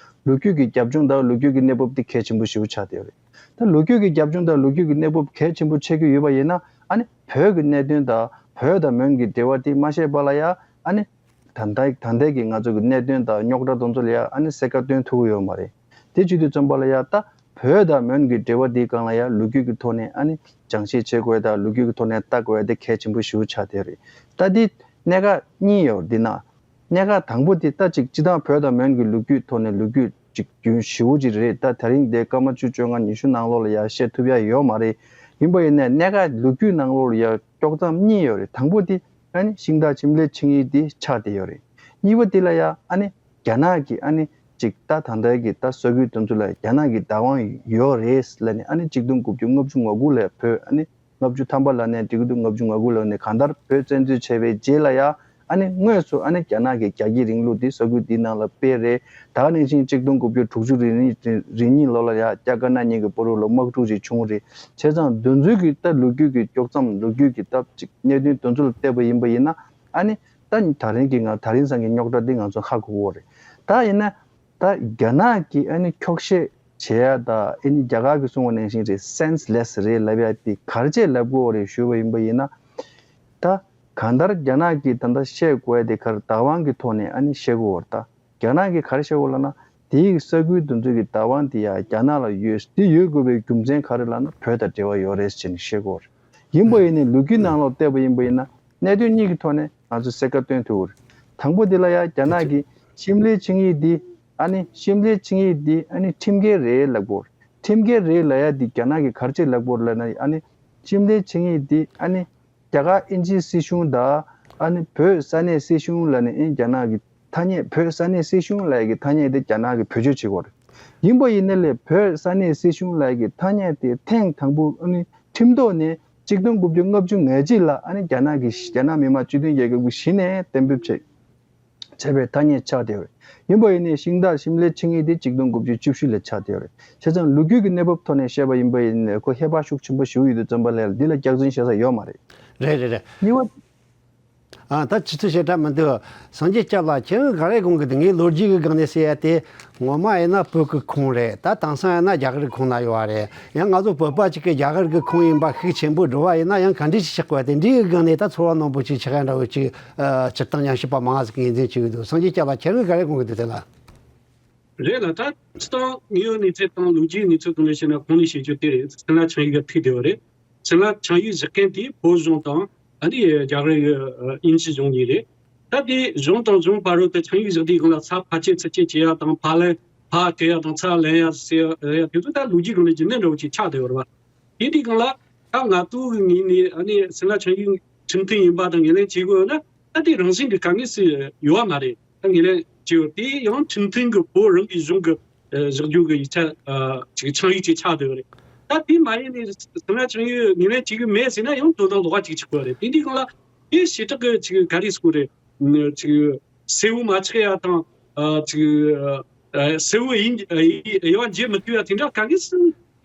ལོ་རྒྱུས་ཀྱི་རྒྱབ་ལྗོངས་དང་ལོ་རྒྱུས་ཀྱི་གནས་བབ་འདི་གལ་ཆེན་པོ་ཞེ་པོ་ཆགས་བསྡད་ཡོད་རེད། ད་ལོ་རྒྱུས་ཀྱི་རྒྱབ་ལྗོངས་དང་ལོ་རྒྱུས་ཀྱི་གནས་བབ་གལ་ཆེན་པོ་ཆགས་ཀྱི་ཡོད་པ་ཡིན་ན། ཨ་ནི་བོད་ཀྱི་གནད་དོན་དང་བོད་དང་མོན་གྱི་འབྲེལ་བ་འདི་མ་ཤེས་པ་ལ་ཡ། ཨ་ནི་ད་ལྟ་ད་ལྟའི་གི་ང་ཚོ་གི་གནད་དོན་དང་རྙོག་དྲ་དེ་ཚོ་ལ་ཡ་ཨ་ནི་གསལ་ཁ་སྟོན་ཐུབ་ཀྱི་ཡོད་མ་རེད། དེ་བྱེད་དུས་ཙམ་པ་ལ་ཡ་ད་བོད་དང་མོན་གྱི་འབྲེལ་བ་འདིའི་སྒང་ལ་ཡ་ལོ་རྒྱུས་ཀྱི་ཐོག་ནས་ཨ་ནི་སྦྱང་བཤད་བྱེད་དགོས་དང་ལོ་རྒྱུས་ཀྱི་ཐོག་ནས་ལྟ་དགོས་དེ་གལ་ཆེན་པོ་ཞེ་པོ་ཆགས་བསྡད་རེད། ད་འདི་གནད་འགག་གཉིས་ཡོད་འདི་ན། གནད་འགག་དང་པོ་དེ་ད་ཅིག་སྤྱིར་བཏང་བོད་དང་མོན་གྱི་ལོ་རྒྱུས་ཐོག་ནས་ལོ་རྒྱུས་ཅིག་རྒྱུན་ཞེ་པོ་ཅིག་རེད། ད་དེ་རིང་འདི་སྐར་མ་བཅུ་བཅོ་ལྔ་ཉི་ཤུ་ནང་ལོགས་ལ་ཡ་བཤད་ཐུབ་ཡ་ཡོད་མ་རེད། ཡིན་པ་ཡིན་ནའི་གནད་འགག་ལོ་རྒྱུས་ནང་ལོགས་ལ་ཡ་དཀྱོག་མཚམས་གཉིས་ཡོད་རེད། དང་པོ་དེ་ཨ་ནི་ཤིང་རྟ་འཕྱིམ་ལས་ཆིངས་ཡིག་དེ་ཆགས་བསྡད་ཡོད་རེད། གཉིས་པ་དེ་ལ་ཡ་ཨ་ནི་རྒྱ་ནག་གི་ཨ་ནི་ཅིག་ད་ད་ལྟའི་གི་ད་ས་ཁུལ་དེ་ཚོ་ལ་རྒྱ་ནག་གི་བདག་དབང་ཡོད་རེད་ལབ་ནས། ཨ་ནི་གཅིག་སྟོང་དགུ་བརྒྱ་ལྔ་བཅུ་ང་དགུ་ལ་བོད་ཨ་ནི་ལྔ་བཅུ་ཐམ་པ་ལབ་ནས་འབྲི་གི་འདུག་ལྔ་བཅུ་ང་དགུ་ལབ་ནས་གང་ལྟར་བོད་བཙན་འཛུལ་བྱས་པའི་རྗེས་ལ་ཡ། ཨ་ནི་དངོས་སུ་ཨ་ནི་རྒྱ་ནག་གི་རྒྱ་སྐྱེད་རིང་ལུགས་འདི་ས་ཁུལ་འདིའི་ནང་ལ་སྤེལ་རེད། ད་ག་ནང་བཞིན་གཅིག་སྟོང་དགུ་བརྒྱ་དྲུག་ཅུ་རེ་གཉིས་ལོ་ལ་ཡ་རྒྱ་དཀར་ནག་གཉིས་ཀྱི་བར་ལ་དམག་འཁྲུག་ཅིག་བྱུང་རེད། བྱས་ཙང་འདི་ཚོའི་གི་ད་ལོ་རྒྱུས་ཀྱི་དཀྱོག་མཚམས་ལོ་རྒྱུས་ཀྱི་ད་ཅིག་གནད་དོན་དེ་ཚོ་ལ་བལྟས་པ་ཡིན་པ་ཡིན་ན། ཨ་ནི་ད་ད་རིང་གི་ང་ད་རིང་སང་གི་རྙོག་དྲ་འདི་ང་ཚོ་ཧ་གོ་གི་ཡོད་རེད། ད་ཡིན་ན། ད་རྒྱ་ནག་གིས་ཨ་ནི་འཁྱོག་བཤད་བྱེད་ཡ་ད་ཨ་ནི་རྒྱ་གར་གྱིས་གསུངས་པ་ནང་བཞིན་རེད། སེན་སི་ལེ་སི་རེད་ལབ་ཡ་དེ་ག་རེ་བྱས་ལབ་དགོས་རེད་ཞུས་པ་ཡིན་པ་ཡིན་ན། ད་གང་ལྟར་རྒྱ་ནག་གིས་ད་ལྟ་བཤད་དགོས་ཡ་དེ་ག་རེ་བདག་དབང་གི་ཐོག་ནས་ཨ་ནི་བཤད་དགོས་རེད། ད་རྒྱ་ནག་གིས་ག་རེ་བཤད་དགོས་ལབ་ན། དེའི་ས་ཁུལ་དེ་ཚོ་གི་བདག་དབང་དེ་ཡ་རྒྱ་ནག་ལ་ཡོད། དེ་ཡོད་དགོས་པའི་རྒྱུ་མཚན་ག་རེ་ལབ་ན་བོད་དང་འབྲེལ་བ་ཡོད་རེད་ཟེར་ནས་བཤད་དགོས་རེད། ཡིན་པ་ཡིན་ནའི་ལོ་རྒྱུས་ནང་ལོགས་བལྟས་པ་ཡིན་པ་ཡིན་ན། གནད་དོན་གཉིས་ཀྱི་ཐོག་ནས་ང་ཚོས་གསལ་ཁ་སྟོན་ཐུབ་ཀྱི་རེད། དང་པོ་དེ་ལ་ཡ་རྒྱ་ནག་གིས་འཕྱིམ་ལས་ཆིངས་ཡིག་འདི་ཨ་ནི་འཕྱིམ་ལས་ཆིངས་ཡིག་འདི་ཨ་ནི་ཁྲིམས་འགལ་རེད་ལབ་དགོས་རེད། ཁྲིམས་འགལ་རེད་ལབ་ཡ་འདི་རྒྱ་ནག་གིས་ག་རེ་བྱས་ལབ་དགོས་རེད་ལབ་ན། ཨ་ནི་འཕྱིམ་ལས་ཆིངས་ཡིག་འདི་ཨ་ནི་རྒྱ་གར་དབྱིན་ཇིའི་སྲིད་གཞུང་དང་ཨ་ནི་བོད་ས་གནས་སྲིད་གཞུང་ལབ་ནས། ཨ་ནི་རྒྱ་ནག་གི་ཐ་སྙད། བོད་ས་གནས་སྲིད་གཞུང་ལབ་ཡ་གི་ཐ་སྙད་དེ་རྒྱ་ནག་གིས་བེད་སྤྱོད་བྱེད་དགོས་རེད། ཡིན་པ་ཡིན་ནའི་ལས་བོད་ས་གནས་སྲིད་གཞུང་ལབ་ཡ་གི་ཐ་སྙད་དེ་ཐེངས་དང་པོ་ཨ་ནི་ཁྲིམས་ཐོག་ནས་གཅིག་སྟོང་དགུ་བརྒྱ་ལྔ་བཅུ་ང་གཅིག་ལ་ཨ་ནི་རྒྱ་ནག་གིས། རྒྱ་ནག་མི་དམངས་སྤྱི་མཐུན་རྒྱལ་ཁབ་ཀྱིས་གཞི་ནས་གཏན་འབེབས་བྱས་བྱས་པའི་ཐ་སྙད་ཆགས་བསྡད་ཡོད་རེད། ཡིན་པ་ཡིན་ནའི་ཤིང་རྟ་འཕྱིམ་ལས་ཆིངས་ཡིག་དེ་གཅིག་སྟོང་དགུ་བརྒྱ་བཅུ་བཞི་ལ་ཆགས་བསྡད་ཡོད་རེད། བྱས་ཙང་ལོ་རྒྱུས་ཀྱི་གནས་བབ་ཐོག་ནས་བཤད་པ་ཡིན་པ་ཡིན་ནའི་ཁོ་ཧེ་བག་ཤུགས་ཆེན་པོ་ཞིག་ཡོད་དུས་ཙམ་པ་ལ་འདི་ལ་སྐྱག་རྫུན་བཤད་ས་ཡོད་མ་རེད། རེད་རེད་རེད། གཉིས་པ། ཨ། ད་ཆུ་ཚོད་ཞེ་དྲག་མི་འདུག་སངས་རྒྱས་སྐྱབས་ལགས། ཁྱེད་རང་ག་རེ་དགོངས་ཀྱི་འདུག་ངས་ལོ་རྒྱུས་ཀྱི་སྒང་ནས་ཟེར་ཡ་དེ་ངོ་མ་ཡིན་ན་བོད་ཀྱི་ཁོངས་རེད། ད་དེང་སང་ཡིན་ན་རྒྱ་གར་གྱི་ཁོངས་ན་ཡོད་པ་རེད། ཡང་ང་ཚོ་བོད་པ་གཅིག་གིས་རྒྱ་གར་གྱི་ཁོངས་ཡིན་པ་ཤུགས་ཆེན་པོ་འགྲོ་བ་ཡིན་ན། ཡང་ག་འདྲ་ཞིག་ཆགས་དགོས་པ་དེ་འདྲའི་གི་སྒང་ནས་ད་ཚོར་བ་རྣོན་པོ་ཅིག་ཆགས་ཡ་འདྲ་བོ་ཅིག་ཨ། སྤྱིར་བཏང་ཉམས་ཞིབ་པ་མང་ང་ཟིག་ངོས་འཛིན་བྱེད་ཀྱི་འདུག་སངས་རྒྱས་སྐྱབས་ལགས། ཁྱེད་རང་ག་རེ་དགོངས་ཀྱི་འདུག་དེ་ལ། རེད་ལ། ད་སྤྱིར་བཏང་དངོས་ཡོད་གནས་ཚུལ་དང་ལོ་རྒྱུས་གནས་ཚུལ་སྒང་ནས་བཤད་ན་གོང་ནས་བཤད་རྒྱུ་དེ་རེད། སིམ་ལ་ཆིངས་ཡིག་ག་ཐུག་བསྡད་པ་རེད། སིམ་ལ་ཆིངས་ཡིག་བཞག་མཁན་དེ་བོད་གཞུང་དང་ཨ་ནི་རྒྱ་གར་གྱི་ཨ་དབྱིན་ཇི་གཞུང་གཉིས་རེད། ད་དེ་གཞུང་དང་གཞུང་བར་དུ་ད་ཆིངས་ཡིག་བཞག་དུས་སྒང་ལ་ཚབ་ཕར་ཕྱིན་ཚུར་ཕྱིན་བྱེད་ཡ་དང་། ཕར་ལེན་ཕར་སྤྲད་ཡ་དང་། ཚུར་ལེན་ཡ་ཟེར་ཡ་དེ་ཚོ་ད་ལོ་རྒྱུས་སྒང་ནས་རྒྱུན་ལྡན་འདྲ་བོ་ཅིག་ཆགས་བསྡད་ཡོད་རེད་པ། དེ་དུས་སྒང་ལ་ད་ང་ཚོ་གི་ངོས་ནས་ཨ་ནི་སིམ་ལ་ཆིངས་ཡིག་ཁྲིམས་མཐུན་ཡིན་པ་དང་ངོས་ལེན་བྱེད་དགོས་ཡོད་ན། ད་དེ་རང་བཞིན་གྱི་དཀའ་ངལ་སུ་ཡོད་པ་མ་རེད། ད་ངོས་ལེན་བྱེད་དགོས། དེ་ཡང་ཁྲིམས་མཐུན་གྱི་བོད་རང་གི་གཞུང་གི་ཨ་བཞག་རྒྱུ་གི་ཡིག་ཆ་ཨ་ཅིག་ཆིངས་ཡིག་ཅིག་ཆགས་བསྡད་ཡོད་རེད། ད་དེ་མ་ཡིན་ནས་སིམ་ལ་ཆིངས་ཡིག་ངོས་ལེན་བྱེད་ཀྱི་མེད་ཟེར་ན་ཡང་དོན་དག་ལོགས་ཀ་ཅིག་ཆགས་ཀྱི་ཡོད་རེད། དེ་དུས་སྒང་ལ་དེ་ཞེ་དྲག་གི་ཅིག་ག་རེ་ཟེར་དགོས་རེད། ཅིག་གསལ་བོ་མ་ཆགས་ཡ་དང་། ཨ་ཅིག་ཨ་གསལ་བོ་ཡིན་ཡིན་པ་འབྱེད་མི་ཐུབ་ཡ་དེ་འདྲ་དཀའ་ངལ་སུ་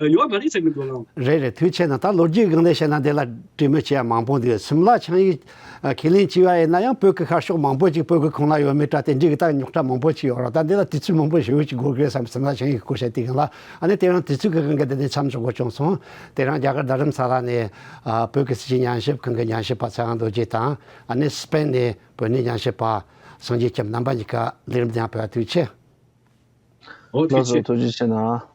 ཡོད་པ་མ་རེད་ཟེར་གི་འདུག་ལགས། རེད་རེད། ཐུགས་རྗེ་ཆེ་གནང་། ད་ལོ་རྒྱུས་སྒང་ནས་བཤད་ན་དེ་ལ་གྲོས་མོལ་བྱེད་ཡ་མང་པོ་འདུག་སིམ་ལ་ཆིངས་ཡིག་ཁས་ལེན་བྱས་པ་ཡིན་ན་ཡང་བོད་ཀྱི་ཤར་ཕྱོགས་མང་པོ་ཅིག་བོད་ཀྱི་ཁོངས་ན་ཡོད་མེད་འདྲ་དེ་འདྲའི་གི་ད་རྙོག་དྲ་མང་པོ་ཅིག་ཡོད་རེད། ད་འདི་ལ་དུས་ཚོད་མང་པོ་ཞེ་པོ་ཅིག་འགོར་གི་རེད་བསམ། སིམ་ལ་ཆིངས་ཡིག་གི་སྐོར་བཤད་དུས་སྒང་ལ། ཨ་ནི་དེ་རིང་དུས་ཚོད་ཀྱི་དབང་གིས་འདི་ནས་མཚམས་འཇོག་དགོས་བྱུང་སོང་། དེ་རིང་རྒྱ་གར་རྡ་རམ་ས་ལ་ནས་ཨ་བོད་ཀྱི་སྲིད་བྱུས་ཉམས་ཞིབ་ཁང་གི་ཉམས་ཞིབ་པ་ཚེ་དབང་རྡོ་རྗེ་དང་། ཨ་ནི་སི་པེན་ནས་བོད་གནས་ཉམས་ཞིབ་པ་ སངས་རྒྱས་ཁྱབ་རྣམ་པ་གཉིས་ཀ་ལས་རིམ་དང་ཕེབས་པ་ཐུགས་རྗེ་ཆེ། ཨོ་ཐུགས་ལགས་སོ། རྗེ་ཆེ། ཐུགས་རྗེ་ཆེ་གནང་།